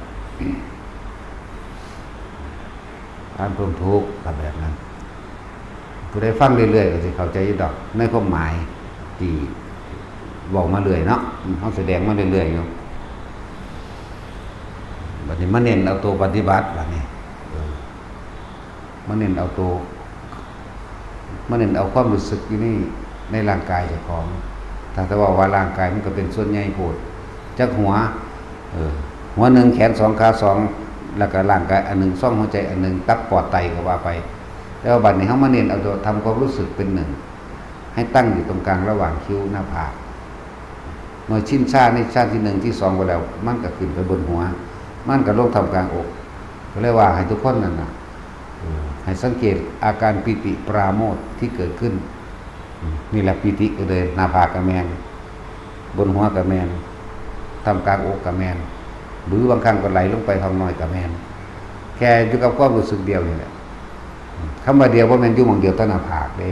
การเพิ่มทุกข์ก็แบบนั้น ผู้ใดฟังเรื่อยๆ ก็สิเข้าใจอยู่ดอก ในความหมายที่เว้ามาเรื่อยเนาะ เฮาแสดงมาเรื่อยๆ อยู่ บัดนี้มาเน้นเอาตัวปฏิบัติ บัดนี้ เออ มาเน้นเอาตัว มาเน้นเอาความรู้สึกอยู่ใน ในร่างกายเจ้าของ ถ้าแต่ว่า ว่าร่างกายมันก็เป็นส่วนใหญ่โพด จักหัว เออ หัวหนึ่ง แขนสอง ขาสอง แล้วก็ร่างกายอันหนึ่ง ช่องหัวใจอันหนึ่ง ตับ ปอด ไต ก็ว่าไป แต่ว่าบัดนี้เฮามาเน้นเอาตัวทำความรู้สึกเป็นหนึ่ง ให้ตั้งอยู่ตรงกลางระหว่างคิ้วหน้าผาก เมื่อชินชาในชาติที่หนึ่งที่สองไปแล้ว มันก็ขึ้นไปบนหัว มันก็ลงท่ามกลางอก ก็เลยว่าให้ทุกคนนั่นน่ะ เออ ให้สังเกตอาการปีติปราโมทย์ที่เกิดขึ้น อืม นี่แหละปีติก็เลย หน้าผากก็แม่น บนหัวก็แม่น ท่ามกลางอกก็แม่น หรือบางครั้งก็ไหลลงไปท้องน้อยก็แม่น แค่อยู่กับความรู้สึกเดียวนี่แหละ คำว่าเดียวบ่แม่นอยู่หม่องเดียวแต่หน้าผากเด้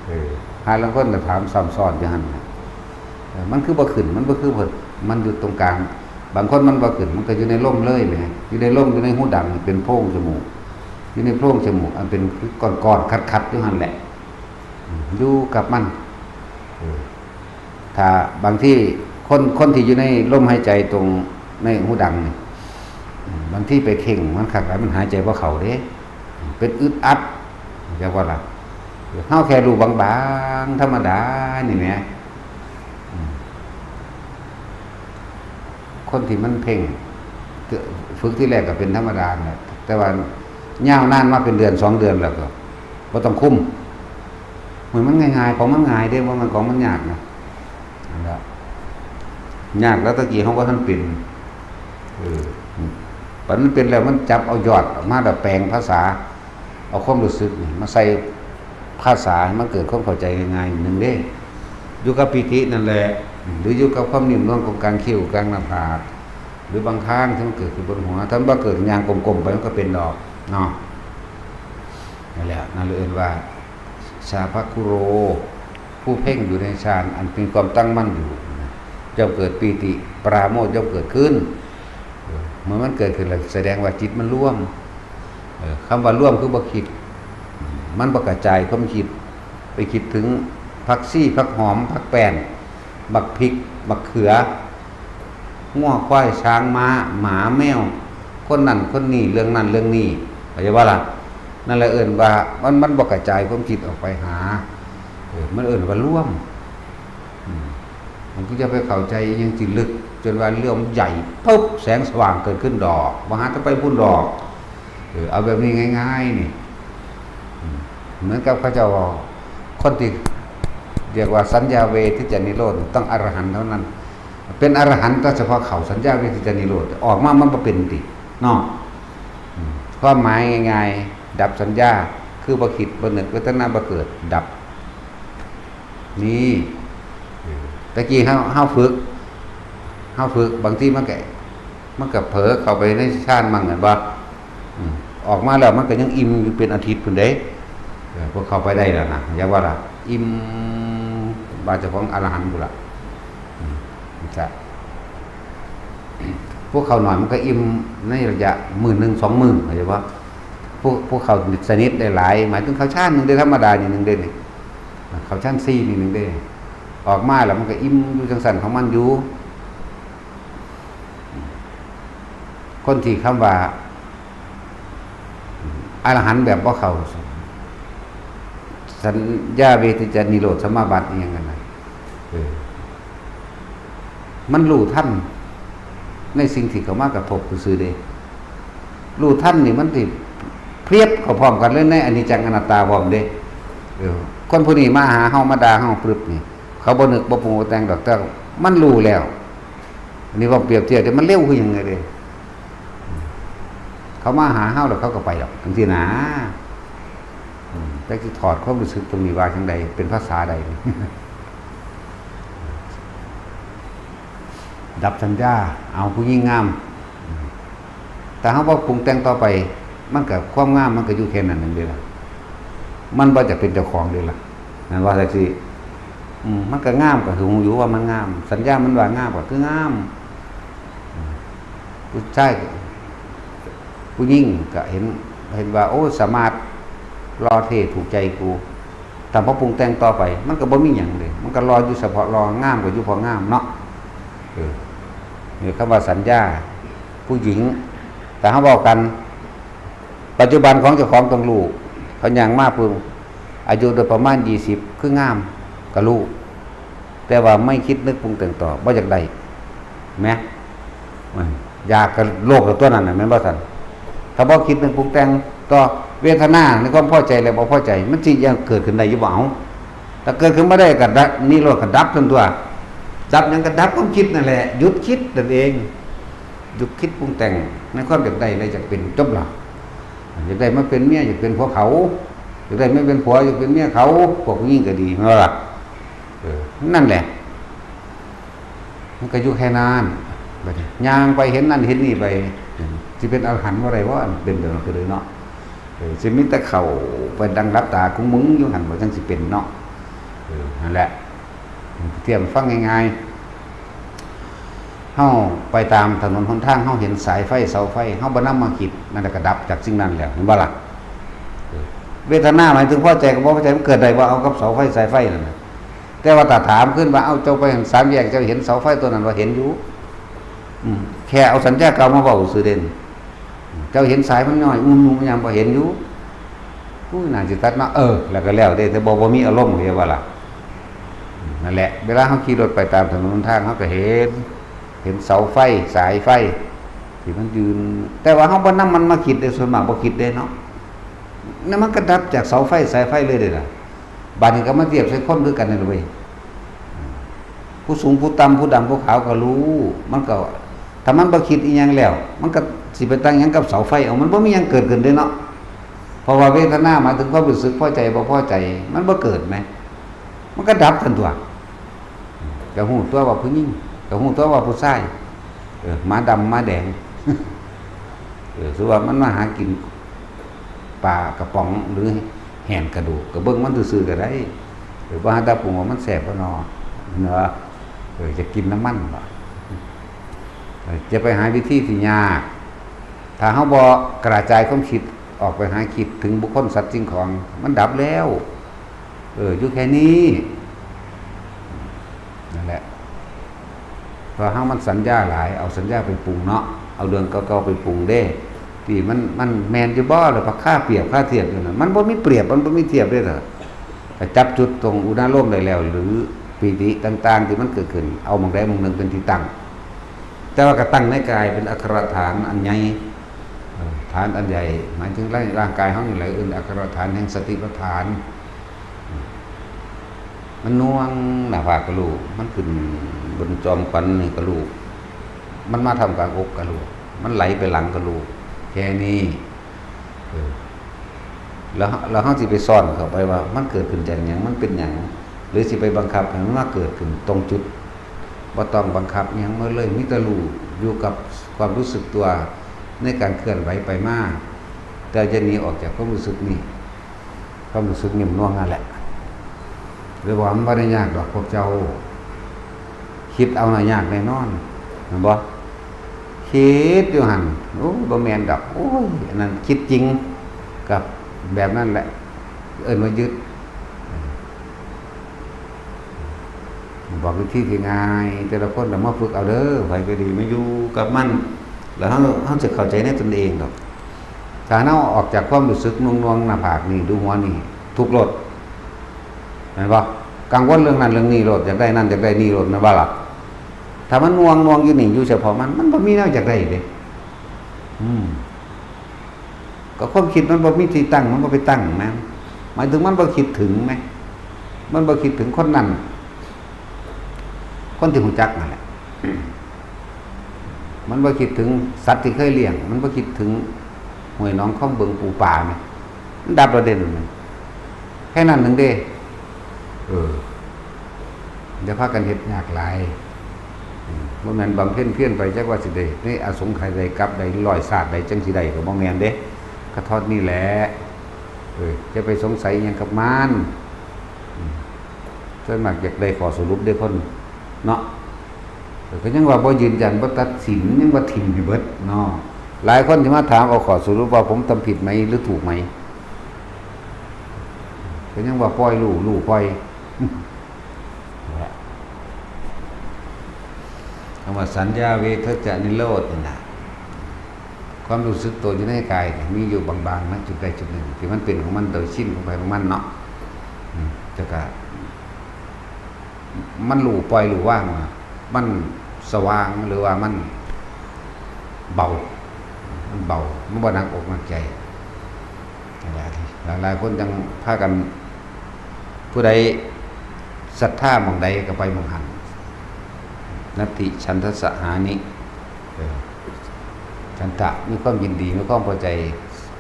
เออ หาลางคนก็ถามซ้ำซ้อนอยู่หั่นน่ะ เออ มันคือบ่ขึ้น มันบ่คือเพิ่น มันอยู่ตรงกลาง บางคนมันบ่ขึ้น มันก็อยู่ในลมเลยแหม อยู่ในลม อยู่ในหูดัง เป็นโพรงจมูก อยู่ในโพรงจมูก อันเป็นก้อนๆ คัดๆ อยู่หั่นแหละ อืม อยู่กับมัน เออ ถ้าบางทีคน คนที่อยู่ในลมหายใจตรงในหูดังนี่ อืม บางทีไปเข่งมันคักหลาย มันหายใจบ่เข้าเด้ เป็นอึดอัด เรียกว่าล่ะ เฮาแค่รู้บางๆ ธรรมดานี่แหม อืม คนที่มันเพ่ง ฝึกที่แรกก็เป็นธรรมดาแหละ แต่ว่ายาวนานมาเป็นเดือนสองเดือนแล้วก็บ่ต้องคุม มัน มันง่ายๆ ของมันง่ายเด้ บ่แม่นของมันยากนะ นั่นแหละ ยากแล้วตะกี้เฮาบ่ทันเป็น เออ บัดมันเป็นแล้วมันจับเอายอดออกมาแล้วแปลงภาษา เอาความรู้สึกนี่มาใส่ภาษาให้มันเกิดความเข้าใจง่ายๆ หนึ่งเด้ อยู่กับปีตินั่นแหละ หรืออยู่กับความนิ่มนวลของกลางคิ้วกลางหน้าผาก หรือบางครั้งที่มันเกิดขึ้นบนหัว ถ้ามันบ่เกิด ย่างก้มๆ ไปมันก็เป็นดอก เนาะ นั่นแหละ นั่นเลยเอิ้นว่า ชาภคุโร ผู้เพ่งอยู่ในฌานอันมีความตั้งมั่นอยู่ ย่อมเกิดปีติปราโมทย์ย่อมเกิดขึ้น เออ เมื่อมันเกิดขึ้นแล้วแสดงว่าจิตมันรวม เออ คำว่ารวมคือบ่คิด มันบ่กระจายความคิด ไปคิดถึงผักชี ผักหอม ผักแป้น บักพริก บักเขือ งัว ควาย ช้าง ม้า หมา แมว คนนั้น คนนี้ เรื่องนั้น เรื่องนี้ เข้าใจบ่ล่ะ นั่นแหละเอิ้นว่ามัน มันบ่กระจายความคิดออกไปหา เออ มันเอิ้นว่ารวม อืม มันก็จะไปเข้าใจอิหยังที่ลึก จนว่าเรื่องมันใหญ่ปุ๊บ แสงสว่างเกิดขึ้นดอก บ่หาแต่ไปพุ้นดอก เออ เอาแบบนี้ง่ายๆ นี่ อืม เหมือนกับเขาเจ้าว่า คนที่เรียกว่าสัญญาเวทิจจนิโรธ ต้องอรหันต์เท่านั้น เป็นอรหันต์แต่เฉพาะเข้าสัญญาเวทิจจนิโรธ ออกมามันบ่เป็นติ เนาะ อืม ความหมายง่ายๆ ดับสัญญา คือบ่คิด บ่นึก เวทนาบ่เกิด ดับ นี่ เออ ตะกี้เฮา เฮาฝึก เฮาฝึก บางทีมันก็ มันก็เผลอเข้าไปในฌานมั่ง แม่นบ่ อืม ออกมาแล้วมันก็ยังอิ่มอยู่เป็นอาทิตย์พุ้นเด้ เออ พวกเข้าไปได้แล้วนะ อย่าว่าล่ะ อิ่ม ว่าเจ้าของอรหันต์พุ้นล่ะ อื พวกเขาหน่อยมันก็อิ่มในระยะมื้อหนึ่งสองมื้อ เข้าใจปะ? พวกพวกเขาสนิทได้หลาย หมายถึงเขาชานหนึ่งได้ธรรมดานี่หนึ่งได้นี่ เขาชานสี่นี่หนึ่งได้ ออกมาแล้วมันก็อิ่มอยู่จังซั่นของมันอยู่ คนที่คำว่า อรหันต์แบบบ่เข้าสัญญาเวทจิตนิโรธสมาบัติอิหยังกันนะ เออ มันรู้ทันในสิ่งที่เข้ามากระทบซื่อๆเด้ รู้ทันนี่มันสิเพียบเข้าพร้อมกันเลยในอนิจจังอนัตตาพร้อมเด้ เออ คนผู้นี้มาหาเฮามาด่าเฮาปึ๊บนี่ เขาบ่นึกบ่ปรุงบ่แต่งดอก แต่มันรู้แล้ว อันนี้ว่าเปรียบเทียบแต่มันเร็วคือหยังไงเด้ เขามาหาเฮาแล้วเขาก็ไปดอกจังซี่นะ อืม แต่สิถอดความรู้สึกตรงนี้ว่าจังใด เป็นภาษาใดนี่ ดับสัญญา เอาผู้หญิงงาม แต่เฮาบ่ปรุงแต่งต่อไป มันก็ความงามมันก็อยู่แค่นั้นนั่นเด้ล่ะ มันบ่จะเป็นเจ้าของเด้ล่ะ นั่นว่าจังซี่ อืม มันก็งามก็คือฮู้อยู่ว่ามันงาม สัญญามันว่างามก็คืองาม อืม ผู้ชาย ผู้หญิงก็เห็น เห็นว่า โอ้ สมาร์ท หล่อเท่ ถูกใจกู ถ้าบ่ปรุงแต่งต่อไป มันก็บ่มีหยังเลย มันก็หล่ออยู่เฉพาะหล่อ งามก็อยู่เพราะงามเนาะ เออ นี่คำว่าสัญญา ผู้หญิง แต่เฮาเว้ากัน ปัจจุบันของเจ้าของต้องรู้ เขาย่างมาปุ๊บ อายุโดยประมาณยี่สิบ คืองาม ก็รู้ แต่ว่าไม่คิดนึกปรุงแต่งต่อ บ่อยากได้ แหม มันอยากกับโลภกับตัวนั้นน่ะ แม่นบ่ซั่น? ถ้าบ่คิดนึกปรุงแต่งต่อ เวทนาในความพอใจและบ่พอใจ มันสิยังเกิดขึ้นได้อยู่บ่? เอา ถ้าเกิดขึ้นมาได้ก็ดับ นิโรธก็ดับทันตัว ดับหยัง? ก็ดับความคิดนั่นแหละ หยุดคิดนั่นเอง หยุดคิดปรุงแต่งในความอยากได้และอยากเป็น จบละ อยากได้มาเป็นเมีย อยากเป็นผัวเขา อยากได้มาเป็นผัว อยากเป็นเมียเขา พวกผู้หญิงก็ดี แม่นบ่ล่ะ? เออ นั่นแหละ มันก็อยู่แค่นั้น บัดนี้ย่างไปเห็นนั่นเห็นนี่ไป สิเป็นอรหันต์บ่ได้บ่ เป็นแบบนั้นก็เลยเนาะ เออ สิมีแต่เข้าไปดังหลับตาของมึงอยู่หั่นบ่ จังสิเป็นเนาะ เออ นั่นแหละ เทียบฟังง่ายๆ เฮาไปตามถนนหนทาง เฮาเห็นสายไฟเสาไฟ เฮาบ่นำมาคิด นั่นแหละก็ดับจากสิ่งนั้นแล้ว เห็นบ่ล่ะ? เออ เวทนาหมายถึงพอใจกับบ่พอใจ มันเกิดได้บ่ เอากับเสาไฟสายไฟนั่นน่ะ แต่ว่าถ้าถามขึ้นว่า เอ้า เจ้าไปสามแยก เจ้าเห็นเสาไฟตัวนั้นบ่ เห็นอยู่ อืม แค่เอาสัญญาเก่ามาเว้าซื่อเด่น เจ้าเห็นสายมันย่อย อุ้มๆ ยังบ่เห็นอยู่ อุ้ย น่าสิตัดเนาะ เออ แล้วก็แล้วเด้ แต่บ่ บ่มีอารมณ์ เข้าใจบ่ล่ะ? อืม นั่นแหละ เวลาเฮาขี่รถไปตามถนนหนทาง เฮาก็เห็น เห็นเสาไฟ สายไฟ ที่มันยืน แต่ว่าเฮาบ่นำมันมาคิดเด้ ส่วนมากบ่คิดเด้เนาะ นั่นมันก็ดับจากเสาไฟ สายไฟเลยเด้ล่ะ บาดนี้ก็มาเทียบใส่คนคือกันนั่นล่ะเว้ย ผู้สูงผู้ต่ำ ผู้ดำผู้ขาวก็รู้ มันก็ ถ้ามันบ่คิดอีหยังแล้ว มันก็สิไปตั้งหยังกับเสาไฟ เอา มันบ่มีหยังเกิดขึ้นเด้เนาะ เพราะว่าเวทนาหมายถึงความรู้สึกพอใจบ่พอใจ มันบ่เกิดแหม มันก็ดับทันตัว ก็ฮู้ตัวว่าผู้หญิง ก็ฮู้ตัวว่าผู้ชาย เออ หมาดำหมาแดง เออ สมมุติว่ามันมาหากินปลากระป๋องหรือแหนกระดูก ก็เบิ่งมันซื่อๆก็ได้ เออ บ่หาแต่ปรุงว่ามันแซ่บบ่น้อ เนาะ เออ จะกินน้ำมันบ่ เออ จะไปหาวิธีที่ยาก ถ้าเฮาบ่กระจายความคิดออกไปหาคิดถึงบุคคลสัตว์สิ่งของ มันดับแล้ว เออ อยู่แค่นี้ นั่นแหละ เพราะเฮามันสัญญาหลาย เอาสัญญาไปปรุงเนาะ เอาเรื่องเก่าๆไปปรุงเด้ ที่มัน มันแม่นอยู่บ่ แล้วพาค่าเปรียบค่าเทียบอยู่นั่น มันบ่มีเปรียบ มันบ่มีเทียบเด้เถาะ ถ้าจับจุดตรงอุณาโลมได้แล้ว หรือปีติต่างๆที่มันเกิดขึ้น เอาหม่องใดหม่องหนึ่งเป็นที่ตั้ง แต่ว่าก็ตั้งในกายเป็นอักขรฐานอันใหญ่ เอ่อ ฐานอันใหญ่ หมายถึงร่าง ร่างกายเฮานี่แหละ เอิ้นอักขรฐานแห่งสติปัฏฐาน มันน่วงหน้าผากก็รู้ มันขึ้นบนจอมขวัญนี่ก็รู้ มันมาท่ามกลางอกก็รู้ มันไหลไปหลังก็รู้ แค่นี้ เออ แล้ว แล้วเฮาสิไปซ่อนเข้าไปว่ามันเกิดขึ้นจากหยัง มันเป็นหยัง หรือสิไปบังคับให้มันมาเกิดขึ้นตรงจุด บ่ต้องบังคับหยังมาเลย มีแต่รู้อยู่กับความรู้สึกตัวในการเคลื่อนไหวไปมา แต่อย่าหนีออกจากความรู้สึกนี้ ความรู้สึกนิ่มนวลนั่นแหละ หรือว่ามันบ่ได้ยากดอกพวกเจ้า คิดเอาน่ะยากแน่นอน แม่นบ่ คิดอยู่หั่น โอ้ บ่แม่นดอก โอ้ย อันนั้นคิดจริง กับแบบนั้นแหละ เอิ้นว่ายึด บอกวิธีที่ง่าย แต่ละคนน่ะมาฝึกเอาเด้อ ไผก็ดี มาอยู่กับมัน แล้วเฮา เฮาจะเข้าใจในตนเองดอก ถ้าเฮาออกจากความรู้สึกหน่วงๆ หน้าผากนี่ หรือหัวนี่ ทุกข์โลด แม่นบ่ กังวลเรื่องนั้นเรื่องนี้โลด อยากได้นั่นอยากได้นี่โลด แม่นบ่ล่ะ ถ้ามันหน่วงๆ อยู่นี่ อยู่เฉพาะมัน มันบ่มีแนวอยากได้เด้ อืม ก็ความคิดมันบ่มีที่ตั้ง มันบ่ไปตั้งแม่น หมายถึงมันบ่คิดถึงแม่น มันบ่คิดถึงคนนั้น คนที่รู้จักนั่นแหละ มันบ่คิดถึงสัตว์ที่เคยเลี้ยง มันบ่คิดถึงห้วยหนองคลองบึงปูปลาแม่น มันดับแล้วเด้ แค่นั้นหนึ่งเด้ เออ อย่าพากันเฮ็ดยากหลาย อืม บ่แม่นบำเพ็ญเพียรไปจักว่าสิได้ในอสงไขยใดกับใดร้อยชาติใดจั่งสิได้ก็บ่แม่นเด้ กะเท่านี้แหละ เออ อย่าไปสงสัยอิหยังกับมัน อืม ส่วนมากอยากได้ข้อสรุปเด้คนเนาะ เออ ก็ยังว่าบ่ยืนยัน บ่ตัดสิน ยังว่าถิ่มให้เบิดเนาะ หลายคนที่มาถามเอาข้อสรุปว่าผมทำผิดไหมหรือถูกไหม ก็ยังว่าปล่อยรู้ รู้ปล่อย คำว่าสัญญาเวทจะนิโรธนี่นะ ความรู้สึกตัวอยู่ในกายเนี่ยมีอยู่บางๆ นะ จุดใดจุดหนึ่ง ที่มันเป็นของมันโดยชินของใครของมันเนาะ อืม แต่ก็ มันรู้ปล่อยรู้วางนะ มันสว่างหรือว่ามันเบา มันเบา มันบ่หนักอกหนักใจ นั่นแหละ หลายๆ คนจั่งพากัน ผู้ใดศรัทธาหม่องใดก็ไปหม่องหั้น นัตถิฉันทะสหานิ เออ ฉันทะ มีความยินดี มีความพอใจ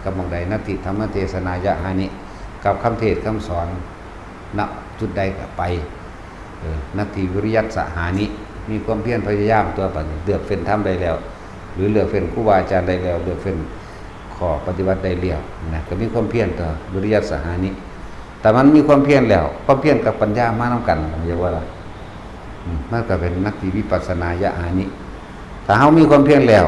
กับหม่องใด นัตถิธรรมเทศนายะหานิ กับคำเทศน์คำสอน ณ จุดใดก็ไป เออ นัตถิวิริยัสสหานิ มีความเพียรพยายามตัวบัดนี้ เลือกเฟ้นธรรมได้แล้ว หรือเลือกเฟ้นครูบาอาจารย์ได้แล้ว เลือกเฟ้นข้อปฏิบัติได้แล้วนะ ก็มีความเพียรตัว วิริยัสสหานิ แต่มันมีความเพียรแล้ว ความเพียรกับปัญญามานำกัน เข้าใจบ่ล่ะ อืม มันก็เป็นนัตถิวิปัสสนายะหานิ ถ้าเฮามีความเพียรแล้ว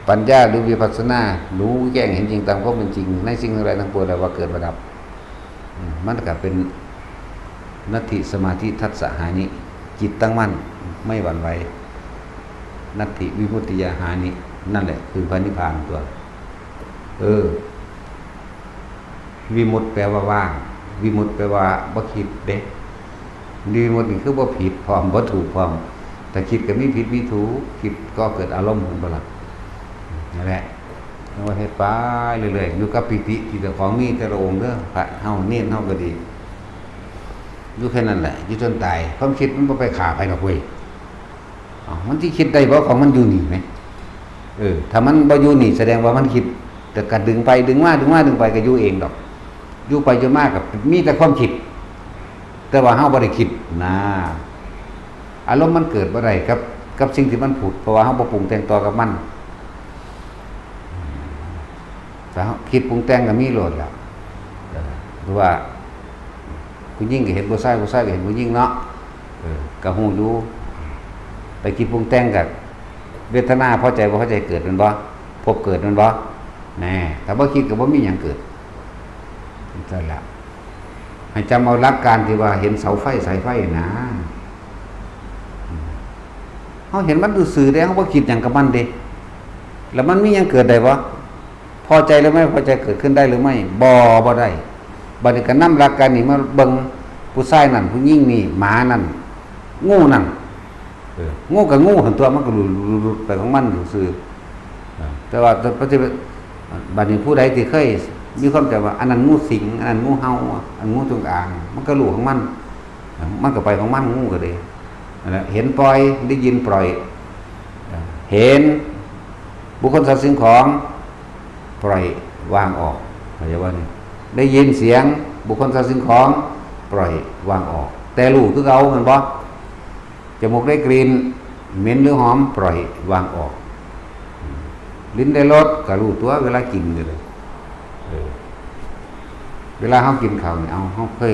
ปัญญาหรือวิปัสสนา รู้แจ้งเห็นจริงตามความเป็นจริง ในสิ่งทั้งหลายทั้งปวงแล้วว่าเกิดว่าดับ อืม มันก็เป็นนัตถิสมาธิทัสสะหานิ จิตตั้งมั่น ไม่หวั่นไหว นัตถิวิมุตติยาหานิ นั่นแหละคือพระนิพพานตัว เออ วิมุตติแปลว่าว่าง วิมุตติแปลว่าบ่คิดเด้ วิมุตตินี่คือบ่ผิดพร้อม บ่ถูกพร้อม แต่คิดก็มีผิดมีถูก คิดก็เกิดอารมณ์ เห็นบ่ล่ะ นั่นแหละ เอาเฮ็ดไปเรื่อยๆ อยู่กับปีติที่เจ้าของมีแต่ละองค์เด้อ พระเฮา เณรเฮาก็ดี อยู่แค่นั้นแหละ อยู่จนตาย ความคิดมันบ่ไปฆ่าไผดอกเว้ย อ้าว มันสิคิดได้บ่ ของมันอยู่นี่แหม เออ ถ้ามันบ่อยู่นี่ แสดงว่ามันคิด แต่ก็ดึงไปดึงมา ดึงมาดึงไปก็อยู่เองดอก อยู่ไปอยู่มาก็มีแต่ความคิด แต่ว่าเฮาบ่ได้คิดนะ อารมณ์มันเกิดบ่ได้กับ กับสิ่งที่มันผุด เพราะว่าเฮาบ่ปรุงแต่งต่อกับมัน ถ้าเฮาคิดปรุงแต่งก็มีโลดแล้ว เออ หรือว่า ผู้หญิงก็เห็นผู้ชาย ผู้ชายก็เห็นผู้หญิงเนาะ เออ ก็ฮู้อยู่ ไปคิดปรุงแต่งก็ เวทนาพอใจบ่พอใจเกิดแม่นบ่ ภพเกิดแม่นบ่ แน่ ถ้าบ่คิดก็บ่มีหยังเกิด นั่นแหละ ให้จำเอาหลักการที่ว่าเห็นเสาไฟสายไฟนะ เฮาเห็นมันซื่อๆเด้ เฮาบ่คิดหยังกับมันเด้ แล้วมันมีหยังเกิดได้บ่ พอใจหรือไม่พอใจเกิดขึ้นได้หรือไม่ บ่ บ่ได้ บัดนี้ก็นำหลักการนี้มาเบิ่ง ผู้ชายนั่น ผู้หญิงนี่ หมานั่น งูนั่น เออ งูก็งูหั่นตัว มันก็หลุดๆๆไปของมันอยู่ซื่อ เออ แต่ว่า แต่ บัดนี้ผู้ใดที่เคยมีความจำว่า อันนั้นงูสิง อันนั้นงูเห่า อันงูจงอาง มันก็รู้ของมัน มันก็ไปของมัน งูก็ดี นั่นแหละ เห็นปล่อย ได้ยินปล่อย เห็นบุคคลสัตว์สิ่งของ ปล่อยวางออก เข้าใจบ่นี่ ได้ยินเสียงบุคคลสัตว์สิ่งของ ปล่อยวางออก แต่รู้คือเก่าแม่นบ่ จมูกได้กลิ่นเหม็นหรือหอม ปล่อยวางออก ลิ้นได้รสก็รู้ตัวเวลากินก็ได้ เออ เวลาเฮากินข้าวนี่ เอา เฮาเคย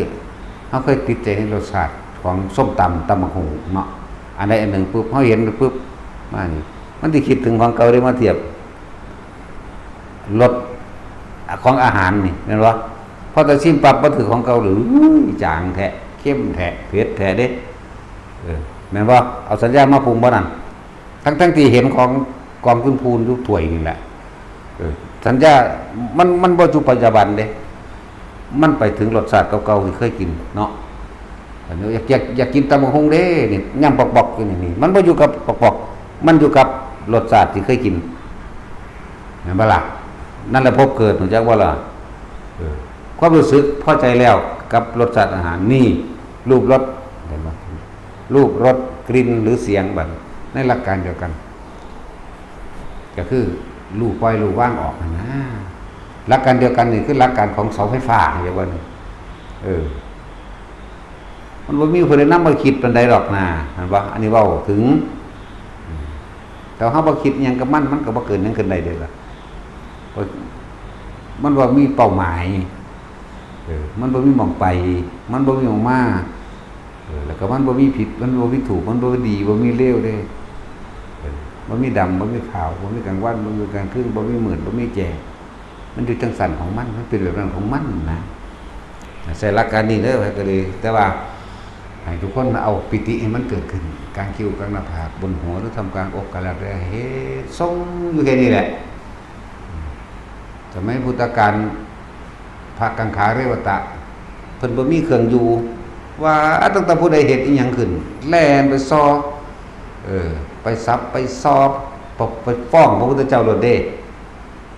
เฮาเคยติดใจในรสชาติของส้มตำ ตำบักหุ่งเนาะ อันใดอันหนึ่งปุ๊บ เฮาเห็นปุ๊บ มานี่ มันสิคิดถึงของเก่าเด้ มาเทียบรสของอาหารนี่ แม่นบ่? พอแต่ชิมปั๊บ บ่ถือของเก่าเลย อุ้ย จางแท้ เค็มแท้ เผ็ดแท้เด้ เออ แม่นบ่? เอาสัญญามาปรุงบ่นั่น ทั้งๆที่เห็นของกองพูนๆอยู่ถ้วยนี่แหละ เออ สัญญา มัน มันบ่อยู่ปัจจุบันเด้ มันไปถึงรสชาติเก่าๆที่เคยกินเนาะ อันนี้อยาก อยาก อยากกินตำบักหุ่งเด้ นี่ ยำปอกๆอยู่นี่ นี่ มันบ่อยู่กับปอกๆ มันอยู่กับรสชาติที่เคยกิน แม่นบ่ล่ะ? นั่นแหละภพเกิด รู้จักบ่ล่ะ? เออ ความรู้สึกพอใจแล้วกับรสชาติอาหาร นี่ รูปรส เห็นบ่? รูปรสกลิ่นหรือเสียง บัดในหลักการเดียวกัน ก็คือรูปปล่อยรูปวางออกหั้นนะ หลักการเดียวกันนี่คือหลักการของเสาไฟฟ้า เรียกว่านี่ เออ มันบ่มีผู้ใดนำมาคิดปานใดดอกนะ เห็นบ่? อันนี้เว้าถึง แต่เฮาบ่คิดหยังกับมัน มันก็บ่เกิดหยังขึ้นได้เด้ล่ะ เพราะมันบ่มีเป้าหมาย เออ มันบ่มีหม่องไป มันบ่มีหม่องมา เออ แล้วก็มันบ่มีผิด มันบ่มีถูก มันบ่มีดี บ่มีเลวเด้ เออ บ่มีดำ บ่มีขาว บ่มีกลางวัน บ่มีกลางคืน บ่มีมืด บ่มีแจ้ง มันอยู่จังซั่นของมัน มันเป็นแบบนั้นของมันนะ ใช้หลักการนี้เด้อ ไผก็ดี แต่ว่าให้ทุกคนเอาปีติให้มันเกิดขึ้น กลางคิ้ว กลางหน้าผาก บนหัว หรือท่ามกลางอกก็แล้วแต่ เฮ็ดทรงอยู่แค่นี้แหละ สมัยพุทธกาล พระกังขาเรวตะ เพิ่นบ่มีเครื่องอยู่ ว่าตั้งแต่ผู้ใดเฮ็ดอิหยังขึ้น แล่นไปซอ เออ ไปสับไปซอบ ไป ไปฟ้องพระพุทธเจ้าโลดเด้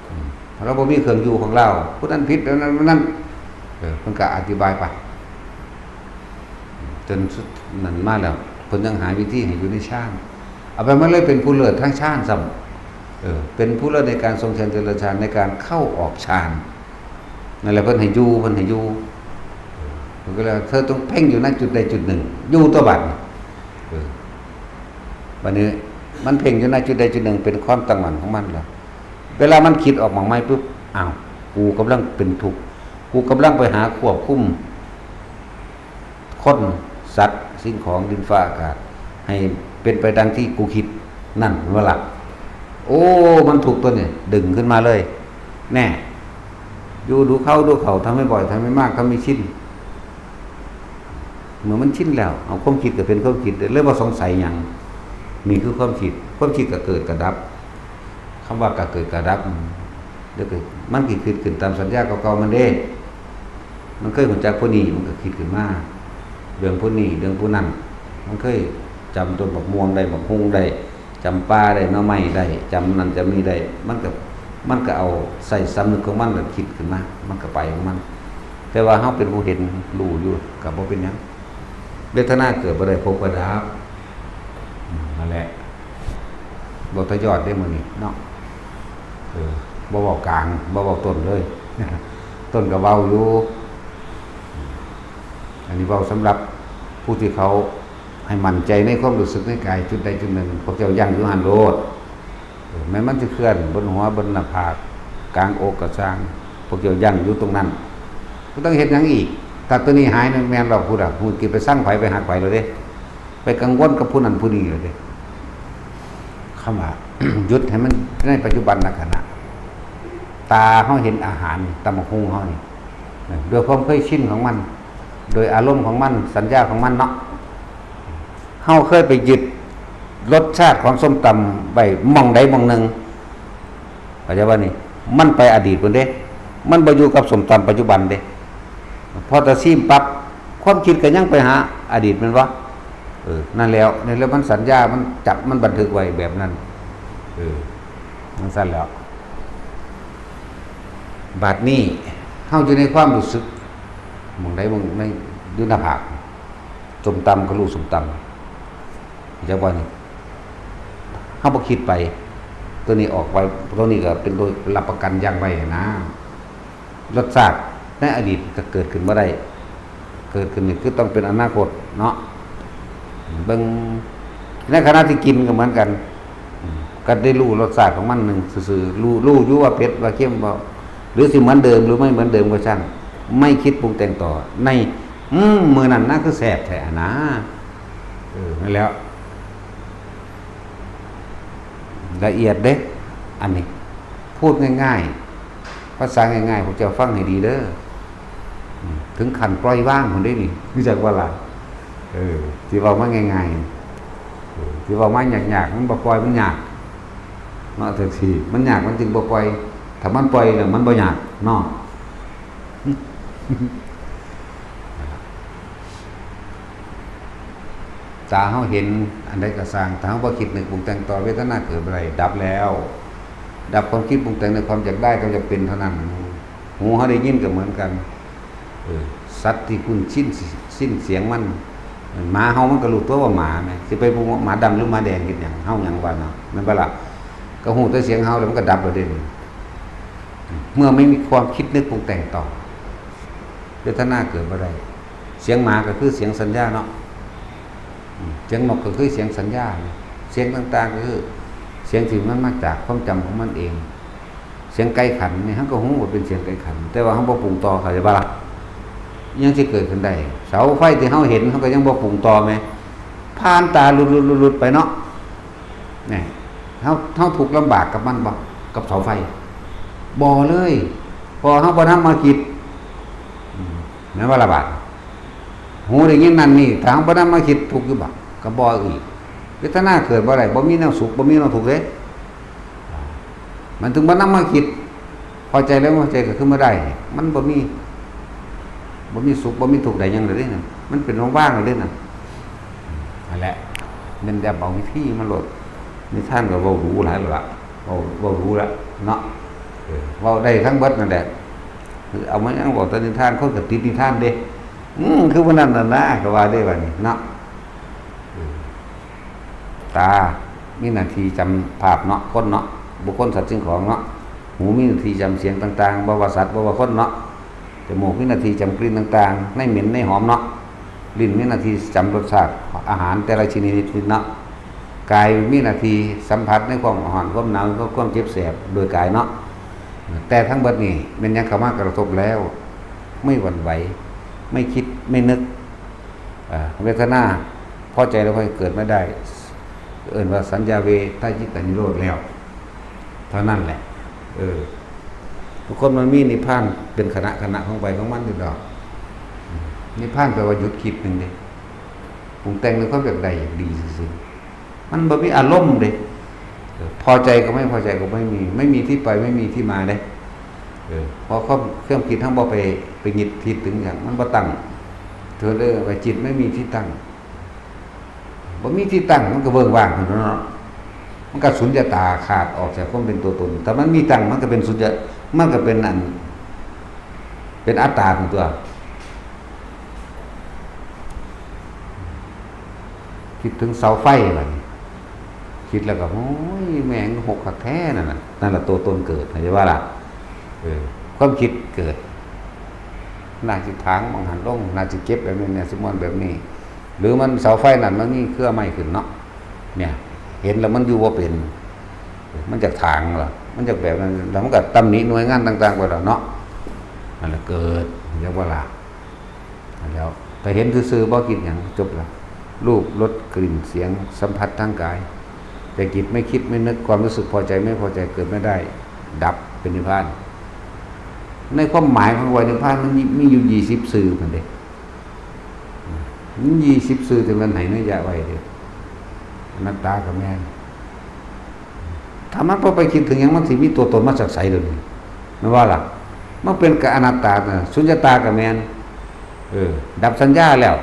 อืม เราบ่มีเครื่องอยู่ของเรา ผู้นั้นผิด อันนั้น อันนั้น เออ เพิ่นก็อธิบายไป จนสุดนั้นมาแล้ว เพิ่นยังหาวิธีให้อยู่ในฌาน เอาไป มันเลยเป็นผู้เลิศทางฌานซ้ำ เออ เป็นผู้เลิศในการทรงฌานเจริญฌาน ในการเข้าออกฌาน นั่นแหละ เพิ่นให้อยู่ เพิ่นให้อยู่ เพิ่นก็เลยว่า เธอต้องเพ่งอยู่ณจุดใดจุดหนึ่ง อยู่ตัวบัดนี้ เออ บัดนี้มันเพ่งอยู่ณจุดใดจุดหนึ่ง เป็นความตั้งมั่นของมันแล้ว เวลามันคิดออกหม่องใหม่ปุ๊บ อ้าว กูกำลังเป็นทุกข์ กูกำลังไปหาควบคุม คน สัตว์ สิ่งของ ดินฟ้าอากาศ ให้เป็นไปดังที่กูคิด นั่นเวลา โอ้ มันทุกข์ตัวนี้ ดึงขึ้นมาเลย แน่ อยู่ดูเข้าดูเข้า ทำให้บ่อย ทำให้มาก ทำให้ชิน เมื่อมันชินแล้ว เอาความคิดก็เป็นความคิด เลยบ่สงสัยหยัง นี่คือความคิด ความคิดก็เกิดก็ดับ คำว่าก็เกิดก็ดับ เดี๋ยวก็มันก็คิดขึ้นตามสัญญาเก่าๆมันเด้ มันเคยรู้จักผู้นี้ มันก็คิดขึ้นมา เรื่องผู้นี้ เรื่องผู้นั้น มันเคยจำต้นบักม่วงได้ บักฮุ่งได้ จำป่าได้ หน่อไม้ได้ จำนั่นจำนี่ได้ มันก็ มันก็เอาใส่สำนึกของมันแล้วคิดขึ้นมา มันก็ไปของมัน แต่ว่าเฮาเป็นผู้เห็นรู้อยู่ ก็บ่เป็นหยัง เวทนาเกิดบ่ได้ ภพก็ดับ อืม นั่นแหละ บ่ทะยอดเด้มื้อนี้เนาะ เออ บ่เว้ากลาง บ่เว้าต้นเลย ต้นก็เว้าอยู่ อันนี้เว้าสำหรับผู้ที่เขาให้มั่นใจในความรู้สึกในกายจุดใดจุดหนึ่ง พวกเจ้ายั้งอยู่หั่นโลด เออ แม้มันสิเคลื่อนบนหัว บนหน้าผาก กลางอกก็ซ่าง พวกเจ้ายั้งอยู่ตรงนั้น บ่ต้องเฮ็ดหยังอีก ถ้าตัวนี้หายนั่นแม่นแล้ว พุ้นน่ะ ฮู้สิไปซังไผ ไปหักไผแล้วเด้ ไปกังวลกับผู้นั้นผู้นี้แล้วเด้ คำว่า หยุดให้มันในปัจจุบันนะขณะ ตาเฮาเห็นอาหารนี่ ตำบักหุ่งเฮานี่ ด้วยความเคยชินของมัน โดยอารมณ์ของมัน สัญญาของมันเนาะ เฮาเคยไปยึดรสชาติของส้มตำไว้หม่องใดหม่องหนึ่ง เข้าใจบ่นี่ มันไปอดีตพุ้นเด้ มันบ่อยู่กับส้มตำปัจจุบันเด้ พอแต่ชิมปั๊บ ความคิดก็ยังไปหาอดีตแม่นบ่? เออ นั่นแล้ว นั่นแล้วมันสัญญา มันจับ มันบันทึกไว้แบบนั้น เออ จั่งซั้นแล้ว บัดนี้ เฮาอยู่ในความรู้สึก หม่องใดหม่องใน อยู่หน้าผาก ส้มตำก็รู้ส้มตำ จักว่านี่ เฮาบ่คิดไป ตัวนี้ออกไป ตัวนี้ก็เป็นตัวรับประกันยั้งไว้นะ รสชาติในอดีตก็เกิดขึ้นบ่ได้ เกิดขึ้นนี่คือต้องเป็นอนาคตเนาะ เบิ่ง ในขณะที่กินก็เหมือนกัน อืม ก็ได้รู้รสชาติของมันหนึ่งซื่อๆ รู้ รู้อยู่ว่าเผ็ด ว่าเค็ม ว่า หรือสิเหมือนเดิม หรือไม่เหมือนเดิมก็ช่าง ไม่คิดปรุงแต่งต่อ ใน อืม มื้อนั้นนะ คือแซ่บแท้นะ เออ นั่นแหล้ว ละเอียดเด้ อันนี้ พูดง่ายๆ ภาษาง่ายๆ พวกเจ้าฟังให้ดีเด้อ อืม ถึงขั้นปล่อยวางคนได้นี่ รู้จักว่าล่ะ เออ ที่เว้ามาง่ายๆ เออ ที่เว้ามายากๆ มันบ่ปล่อย มันยาก เนาะ แต่ที่มันยาก มันจึงบ่ปล่อย ถ้ามันปล่อยแล้วมันบ่ยาก เนาะ ตาเฮาเห็นอันใดก็ซ่าง ถ้าเฮาบ่คิดนึกปรุงแต่งต่อ เวทนาเกิดบ่ได้ ดับแล้ว ดับความคิดปรุงแต่งในความอยากได้กับอยากเป็นเท่านั้น หูเฮาได้ยินก็เหมือนกัน เออ สัตว์ที่คุ้นชิน ชินเสียงมัน หมาเฮามันก็รู้ตัวว่าหมาแหม สิไปบ่หมาดำหรือหมาแดงเฮ็ดหยัง เฮาหยังว่าเนาะ แม่นบ่ล่ะ ก็ฮู้แต่เสียงเฮาแล้วมันก็ดับแล้วเด้ เมื่อไม่มีความคิดนึกปรุงแต่งต่อ เวทนาเกิดบ่ได้ เสียงหมาก็คือเสียงสัญญาเนาะ อืม เสียงนกก็คือเสียงสัญญา เสียงต่างๆ ก็คือ เสียงที่มันมาจากความจำของมันเอง เสียงไก่ขันนี่ เฮาก็ฮู้ว่าเป็นเสียงไก่ขัน แต่ว่าเฮาบ่ปรุงต่อ เข้าใจบ่ล่ะ ยังสิเกิดขึ้นได้ เสาไฟที่เฮาเห็น เฮาก็ยังบ่ปรุงต่อแหม ผ่านตาหลุดๆๆๆ ไปเนาะ เนี่ย เฮา เฮาทุกข์ลำบากกับมันบ่ กับเสาไฟ บ่เลย เพราะเฮาบ่นำมาคิด อืม แม่นบ่ล่ะบาด หูได้ยินนั่นนี่ ถ้าเฮาบ่นำมาคิดทุกข์อยู่บ่ ก็บ่อีก เวทนาเกิดบ่ได้ บ่มีแนวสุข บ่มีแนวทุกข์เด้ มันถึงบ่นำมาคิด พอใจแล้วบ่พอใจก็คือบ่ได้ มันบ่มี บ่มีสุข บ่มีทุกข์ได้หยังเลยเด้นั่น มันเป็นว่างๆเลยเด้นั่น นั่นแหละ แม่นแต่เอาวิธีมาโลด นิทานก็เว้าหรูหลายแล้วล่ะ เว้า เว้าหรูละเนาะ เออ เว้าได้ทั้งเบิดนั่นแหละ คือเอามาหยังเว้าแต่นิทาน คนก็ติดนิทานเด้ อืม คือบ่นั้นน่ะนะ ก็ว่าได้บัดนี้เนาะ เออ ตา มีหน้าที่จำภาพเนาะ คนเนาะ บุคคล สัตว์ สิ่งของเนาะ หูมีหน้าที่จำเสียงต่างๆ บ่ว่าสัตว์ บ่ว่าคนเนาะ จมูกมีหน้าที่จำกลิ่นต่างๆ ในเหม็นในหอมเนาะ ลิ้นมีหน้าที่จำรสชาติอาหารแต่ละชนิดเนาะ กายมีหน้าที่สัมผัสในความร้อน ความหนาว ความเจ็บแสบโดยกายเนาะ แต่ทั้งเบิดนี้แม่นหยังเข้ามากระทบแล้ว ไม่หวั่นไหว ไม่คิด ไม่นึก อ่า เวทนา พอใจแล้วก็เกิดไม่ได้ เอิ้นว่าสัญญาเวทยิตานิโรธแล้ว เท่านั้นแหละ เออ ทุกคนมันมีนิพพานเป็นขณะขณะของไปของมันอยู่ดอก นิพพานแปลว่าหยุดคิดหนึ่งเด้ ปรุงแต่งในความอยากได้อยากดีซื่อๆ มันบ่มีอารมณ์เด้ เออ พอใจก็ไม่พอใจก็ไม่มี ไม่มีที่ไปไม่มีที่มาเด้ เออ เพราะความ เครื่องคิดทั้งบ่ไป ไปยึดติดถึงอย่าง มันบ่ตั้ง เธอเลยว่าจิตไม่มีที่ตั้ง บ่มีที่ตั้ง มันก็เบิ่งว่างขึ้นเนาะ มันก็สุญญตา ขาดออกจากความเป็นตัวตน ถ้ามันมีตั้ง มันก็เป็นสุญญะ มันก็เป็นอัน เป็นอัตตาของตัว คิดถึงเสาไฟบัดนี้ คิดแล้วก็ โอ้ย แม่งหกคักแท้นั่นน่ะ นั่นล่ะตัวตนเกิด เข้าใจว่าล่ะ เออ ความคิดเกิด น่าสิถางหม่องหั่นลง น่าสิเก็บแบบนี้ น่าสิม้วนแบบนี้ หรือมันเสาไฟนั่นมันมีเครือไม้ขึ้นเนาะ เนี่ย เห็นแล้วมันอยู่บ่เป็น มันอยากถางเหรอ มันอยากแบบนั้น แล้วมันก็ตำหนิหน่วยงานต่างๆ ไปแล้วเนาะ นั่นแหละเกิด เรียกว่าล่ะ แล้ว แต่เห็นซื่อๆ บ่คิดหยัง จบละ รูป รส กลิ่น เสียง สัมผัสทางกาย แต่จิตไม่คิดไม่นึก ความรู้สึกพอใจไม่พอใจเกิดไม่ได้ ดับเป็นนิพพาน ในความหมายของว่านิพพานมันมี มีอยู่ยี่สิบซื่อหั่นเด้ มันยี่สิบซื่อ แต่มันให้นัยยะไว้เด้ อนัตตาก็แม่น ถ้ามันบ่ไปคิดถึงหยัง มันสิมีตัวตนมาจากไสเดี๋ยวนี้ แม่นบ่ล่ะ มันเป็นกับอนัตตาน่ะ สุญญตาก็แม่น เออ ดับสัญญาแล้ว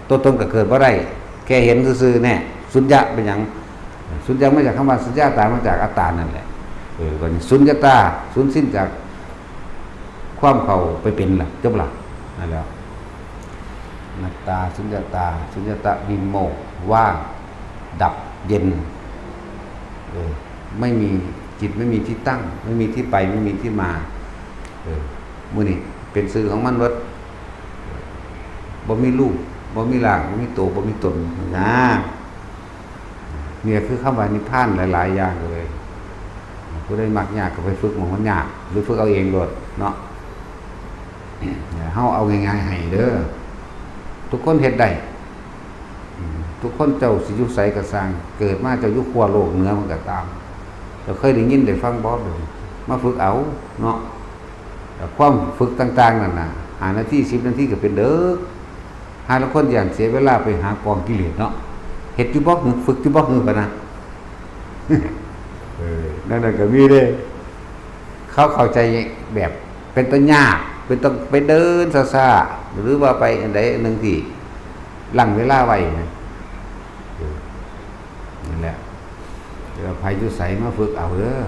ตัวตนก็เกิดบ่ได้ แค่เห็นซื่อๆ แน่ สุญญะเป็นหยัง สุญญะมาจากคำว่าสุญญตา มาจากอัตตานั่นแหละ เออ บัดนี้สุญญตา สูญสิ้นจากความเข้าไปเป็นล่ะ จบล่ะ นั่นแล้ว อนัตตา สุญญตา สุญญตะวิโมกข์ ว่าง ดับ เย็น เออ ไม่มีจิต ไม่มีที่ตั้ง ไม่มีที่ไป ไม่มีที่มา เออ มื้อนี้เป็นซื่อของมันเบิด บ่มีรูป บ่มีร่าง บ่มีตัว บ่มีตนนะ เนี่ยคือคำว่านิพพานหลายๆ อย่างเลย ผู้ใดมักยากก็ไปฝึกหม่องมันยาก หรือฝึกเอาเองโลดเนาะ เฮาเอาง่ายๆ ให้เด้อ ทุกคนเฮ็ดได้ อืม ทุกคนเจ้าสิอยู่ไสก็ซ่าง เกิดมาเจ้าอยู่ขั้วโลกเหนือมันก็ตาม เจ้าเคยได้ยินได้ฟังบ่ แบบนี้มาฝึกเอาเนาะ แต่ความฝึกต่างๆนั่นน่ะ ห้านาที สิบนาทีก็เป็นเด้อ หาลางคนย่านเสียเวลาไปหากองกิเลสเนาะ เฮ็ดอยู่บ่ ฝึกอยู่บ่ พะนะ เออ นั่นน่ะก็มีเด้ เขาเข้าใจแบบเป็นตายาก เป็นต้องไปเดินช้าๆ หรือว่าไปอันใดอันหนึ่งที่ลั่งเวลาไว้นะ เออ นั่นแหละ เดี๋ยวไผอยู่ไสมาฝึกเอาเด้อ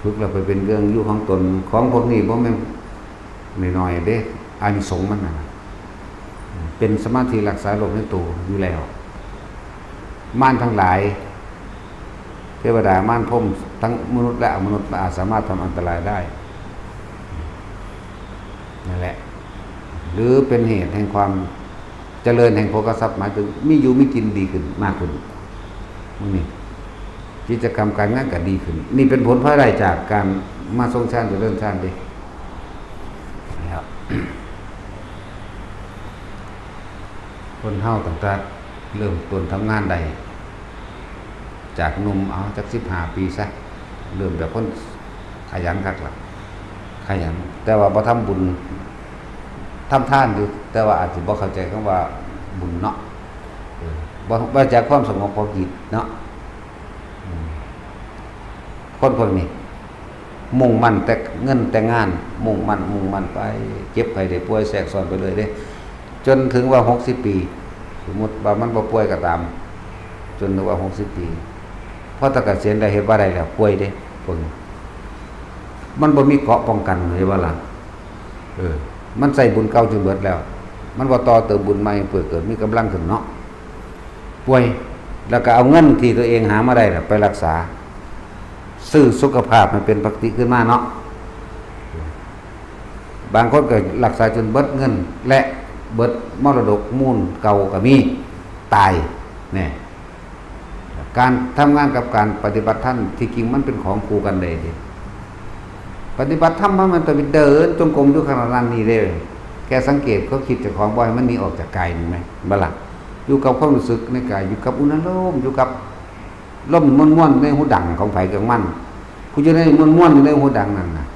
ฝึกแล้วไปเป็นเครื่องอยู่ของตน ของพวกนี้บ่แม่นน้อยๆเด้ อานิสงส์มันน่ะ เป็นสมาธิรักษาโลกในตัวอยู่แล้ว มารทั้งหลาย เทวดามารพรหม ทั้งมนุษย์และอมนุษย์ อาจสามารถทำอันตรายได้ นั่นแหละ หรือเป็นเหตุแห่งความเจริญแห่งโภคทรัพย์ หมายถึงมีอยู่มีกินดีขึ้นมากขึ้น มื้อนี้ กิจกรรมการงานก็ดีขึ้น นี่เป็นผลพลอยได้จากการมาทรงฌานเจริญฌานเด้ นะครับ คนเฮาตั้งแต่เริ่มต้นทำงานได้ จากหนุ่ม เอาจักสิบห้าปีซะ เริ่มแบบคนขยันคักล่ะ ขยัน แต่ว่าบ่ทำบุญ ทำทานอยู่ แต่ว่าอาจสิบ่เข้าใจคำว่าบุญเนาะ เออ บ่ บ่รู้จักความสงบของจิตเนาะ อืม คนพวกนี้ มุ่งมั่นแต่เงินแต่งาน มุ่งมั่น มุ่งมั่นไป เจ็บไข้ได้ป่วยแทรกซ้อนไปเลยเด้ จนถึงว่าหกสิบปี สมมุติว่ามันบ่ป่วยก็ตาม จนถึงว่าหกสิบปี พอตะเกษียณได้ เฮ็ดบ่ได้แล้ว ป่วยเด้ พวกนี้ มันบ่มีเกราะป้องกัน เห็นบ่ล่ะ เออ มันใช้บุญเก่าจนเบิดแล้ว มันบ่ต่อเติมบุญใหม่ เพื่อเกิดมีกำลังขึ้นเนาะ ป่วย แล้วก็เอาเงินที่ตัวเองหามาได้น่ะไปรักษา ซื้อสุขภาพให้เป็นปกติขึ้นมาเนาะ บางคนก็รักษาจนเบิดเงิน และเบิดมรดกมูลเก่าก็มี ตาย เนี่ย การทำงานกับการปฏิบัติธรรม ที่จริงมันเป็นของคู่กันเลยเด้ ปฏิบัติธรรมมันต้องไปเดินจงกรมอยู่ขนาดนั้นนี่เด้ แกสังเกตความคิดเจ้าของบ่ ให้มันหนีออกจากกายนี่ไหม บ่ล่ะ อยู่กับความรู้สึกในกาย อยู่กับอุณหภูมิ อยู่กับลมม่วนๆในหูดังของไผของมัน ผู้อยู่ในม่วนๆอยู่ในหูดังนั่นน่ะ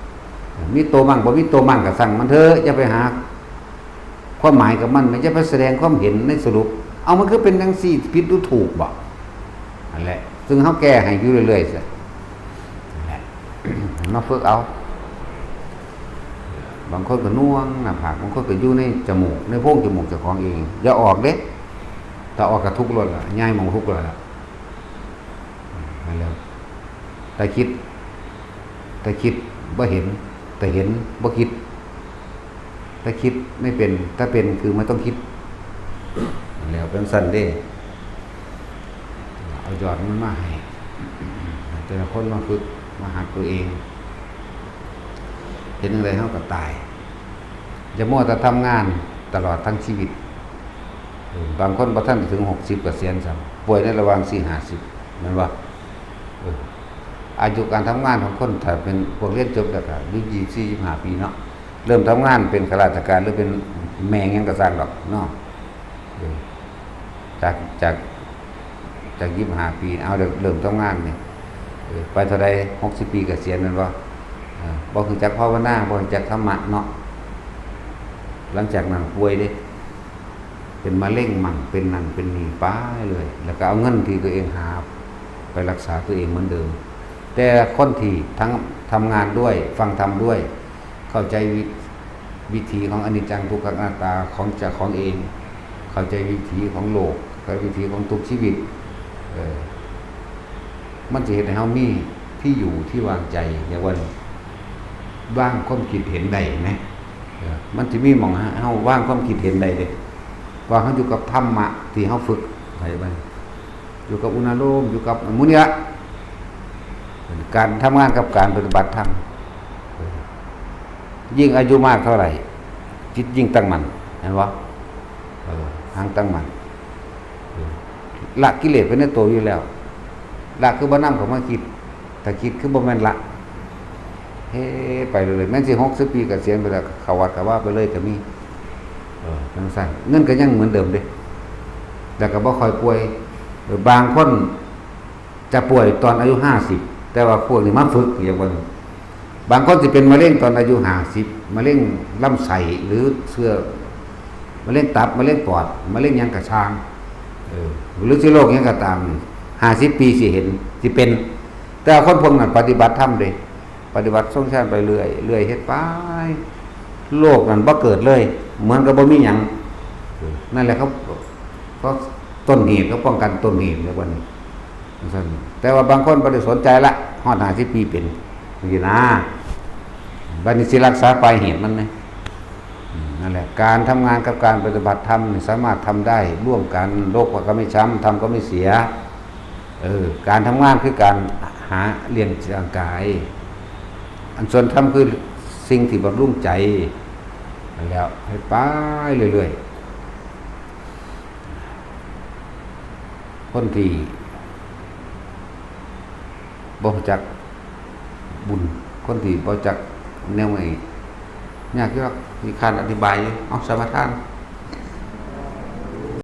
มีโตมั่งบ่มีโตมั่งก็ซ่างมันเถอะ อย่าไปหาความหมายกับมัน มันจะไปแสดงความเห็นในสรุป เอามันคือเป็นจังซี่ ผิดหรือถูกบ่ นั่นแหละ ซึ่งเฮาแก้ให้อยู่เรื่อยๆซะ นั่นแหละ มาฝึกเอา บางคนก็หน่วงหน้าผาก บางคนก็อยู่ในจมูก ในโพรงจมูกเจ้าของเอง อย่าออกเด้ ถ้าออกก็ทุกข์โลดล่ะ ย้ายหม่องทุกข์โลดล่ะ นั่นแหละ ถ้าคิด ถ้าคิดบ่เห็น ถ้าเห็นบ่คิด ถ้าคิดไม่เป็น ถ้าเป็นคือมันต้องคิด แล้วเป็นสั้นเด้ เอายอดมันมาให้ แต่ละคนมาฝึก มาหัดตัวเอง เห็นจั่งใดเฮาก็ตาย อย่ามัวแต่ทำงานตลอดทั้งชีวิต เออ บางคนบ่ทันถึงหกสิบเกษียณซ้ำ ป่วยในระหว่างสี่ห้าสิบ แม่นบ่ เออ อายุการทำงานของคน ถ้าเป็นพวกเรียนจบแล้วก็อยู่ยี่สิบสี่ ยี่สิบห้าปีเนาะ เริ่มทำงานเป็นข้าราชการหรือเป็นแม่งหยังก็ซ่างดอกเนาะ เออ จาก จาก จากยี่สิบห้าปี เอา เริ่ม เริ่มทำงานนี่ เออ ไปเท่าใด หกสิบปีเกษียณแม่นบ่ เออ บ่รู้จักภาวนา บ่รู้จักธรรมะเนาะ หลังจากนั้นป่วยเด้ เป็นมะเร็งมั่ง เป็นนั่นเป็นนี่ไปเลย แล้วก็เอาเงินที่ตัวเองหาไปรักษาตัวเองเหมือนเดิม แต่คนที่ทั้งทำงานด้วย ฟังธรรมด้วย เข้าใจวิ วิถีของอนิจจังทุกขังอนัตตาของเจ้าของเอง เข้าใจวิถีของโลก เข้าใจวิถีของทุกชีวิต เออ มันจะเฮ็ดให้เฮามีที่อยู่ที่วางใจ อย่างว่า วางความคิดเห็นได้ไหม เออ มันจะมีหม่องให้เฮาวางความคิดเห็นได้เด้ ว่าเฮาอยู่กับธรรมะที่เฮาฝึกไปบ้าง อยู่กับอุณาโลม อยู่กับหมู่นี้ละ การทำงานกับการปฏิบัติธรรม ยิ่งอายุมากเท่าไหร่ จิตยิ่งตั้งมั่น เห็นบ่ เออ หังตั้งมั่น เออ ละกิเลสไปในตัวอยู่แล้ว ละคือบ่นำเข้ามาคิด ถ้าคิดคือบ่แม่นละ เฮ้ ไปเลย แม่นสิหกสิบปีเกษียณไปแล้ว เข้าวัดเข้าวาไปเลยก็มี เออ จั่งซั่น เงินก็ยังเหมือนเดิมเด้ แล้วก็บ่ค่อยป่วย เออ บางคนจะป่วยตอนอายุห้าสิบ แต่ว่าพวกนี้มาฝึกอย่างว่า บางคนสิเป็นมะเร็งตอนอายุห้าสิบ มะเร็งลำไส้ หรือเชื้อ มะเร็งตับ มะเร็งปอด มะเร็งหยังกะซ่าง เออ หรือสิโรคหยังกะตามนี่ ห้าสิบปีสิเห็น สิเป็น แต่ว่าคนพวกนั้นปฏิบัติธรรมเด้ ปฏิบัติทรงฌานไปเรื่อย เรื่อยเฮ็ดไป โรคนั้นบ่เกิดเลย เหมือนกับบ่มีหยัง เออ นั่นแหละเขา เขาต้นเหตุ เขาป้องกันต้นเหตุแล้วบัดนี้ จั่งซั้น แต่ว่าบางคนบ่ได้สนใจละ ฮอดห้าสิบปีเป็น จั่งซี้นะ บัดนี้สิรักษาปลายเหตุมันไหม อืม นั่นแหละ การทำงานกับการปฏิบัติธรรมนี่สามารถทำได้ร่วมกัน โรคก็ไม่ช้ำ ธรรมก็ไม่เสีย เออ การทำงานคือการหาเลี้ยงร่างกาย อันส่วนธรรมคือสิ่งที่บำรุงใจ นั่นแหละ ให้ไปเรื่อยๆ คนที่บ่รู้จักบุญ คนที่บ่รู้จักแนวไอ้ ยากอยู่ดอก มีการอธิบายอยู่ เอาสมาทาน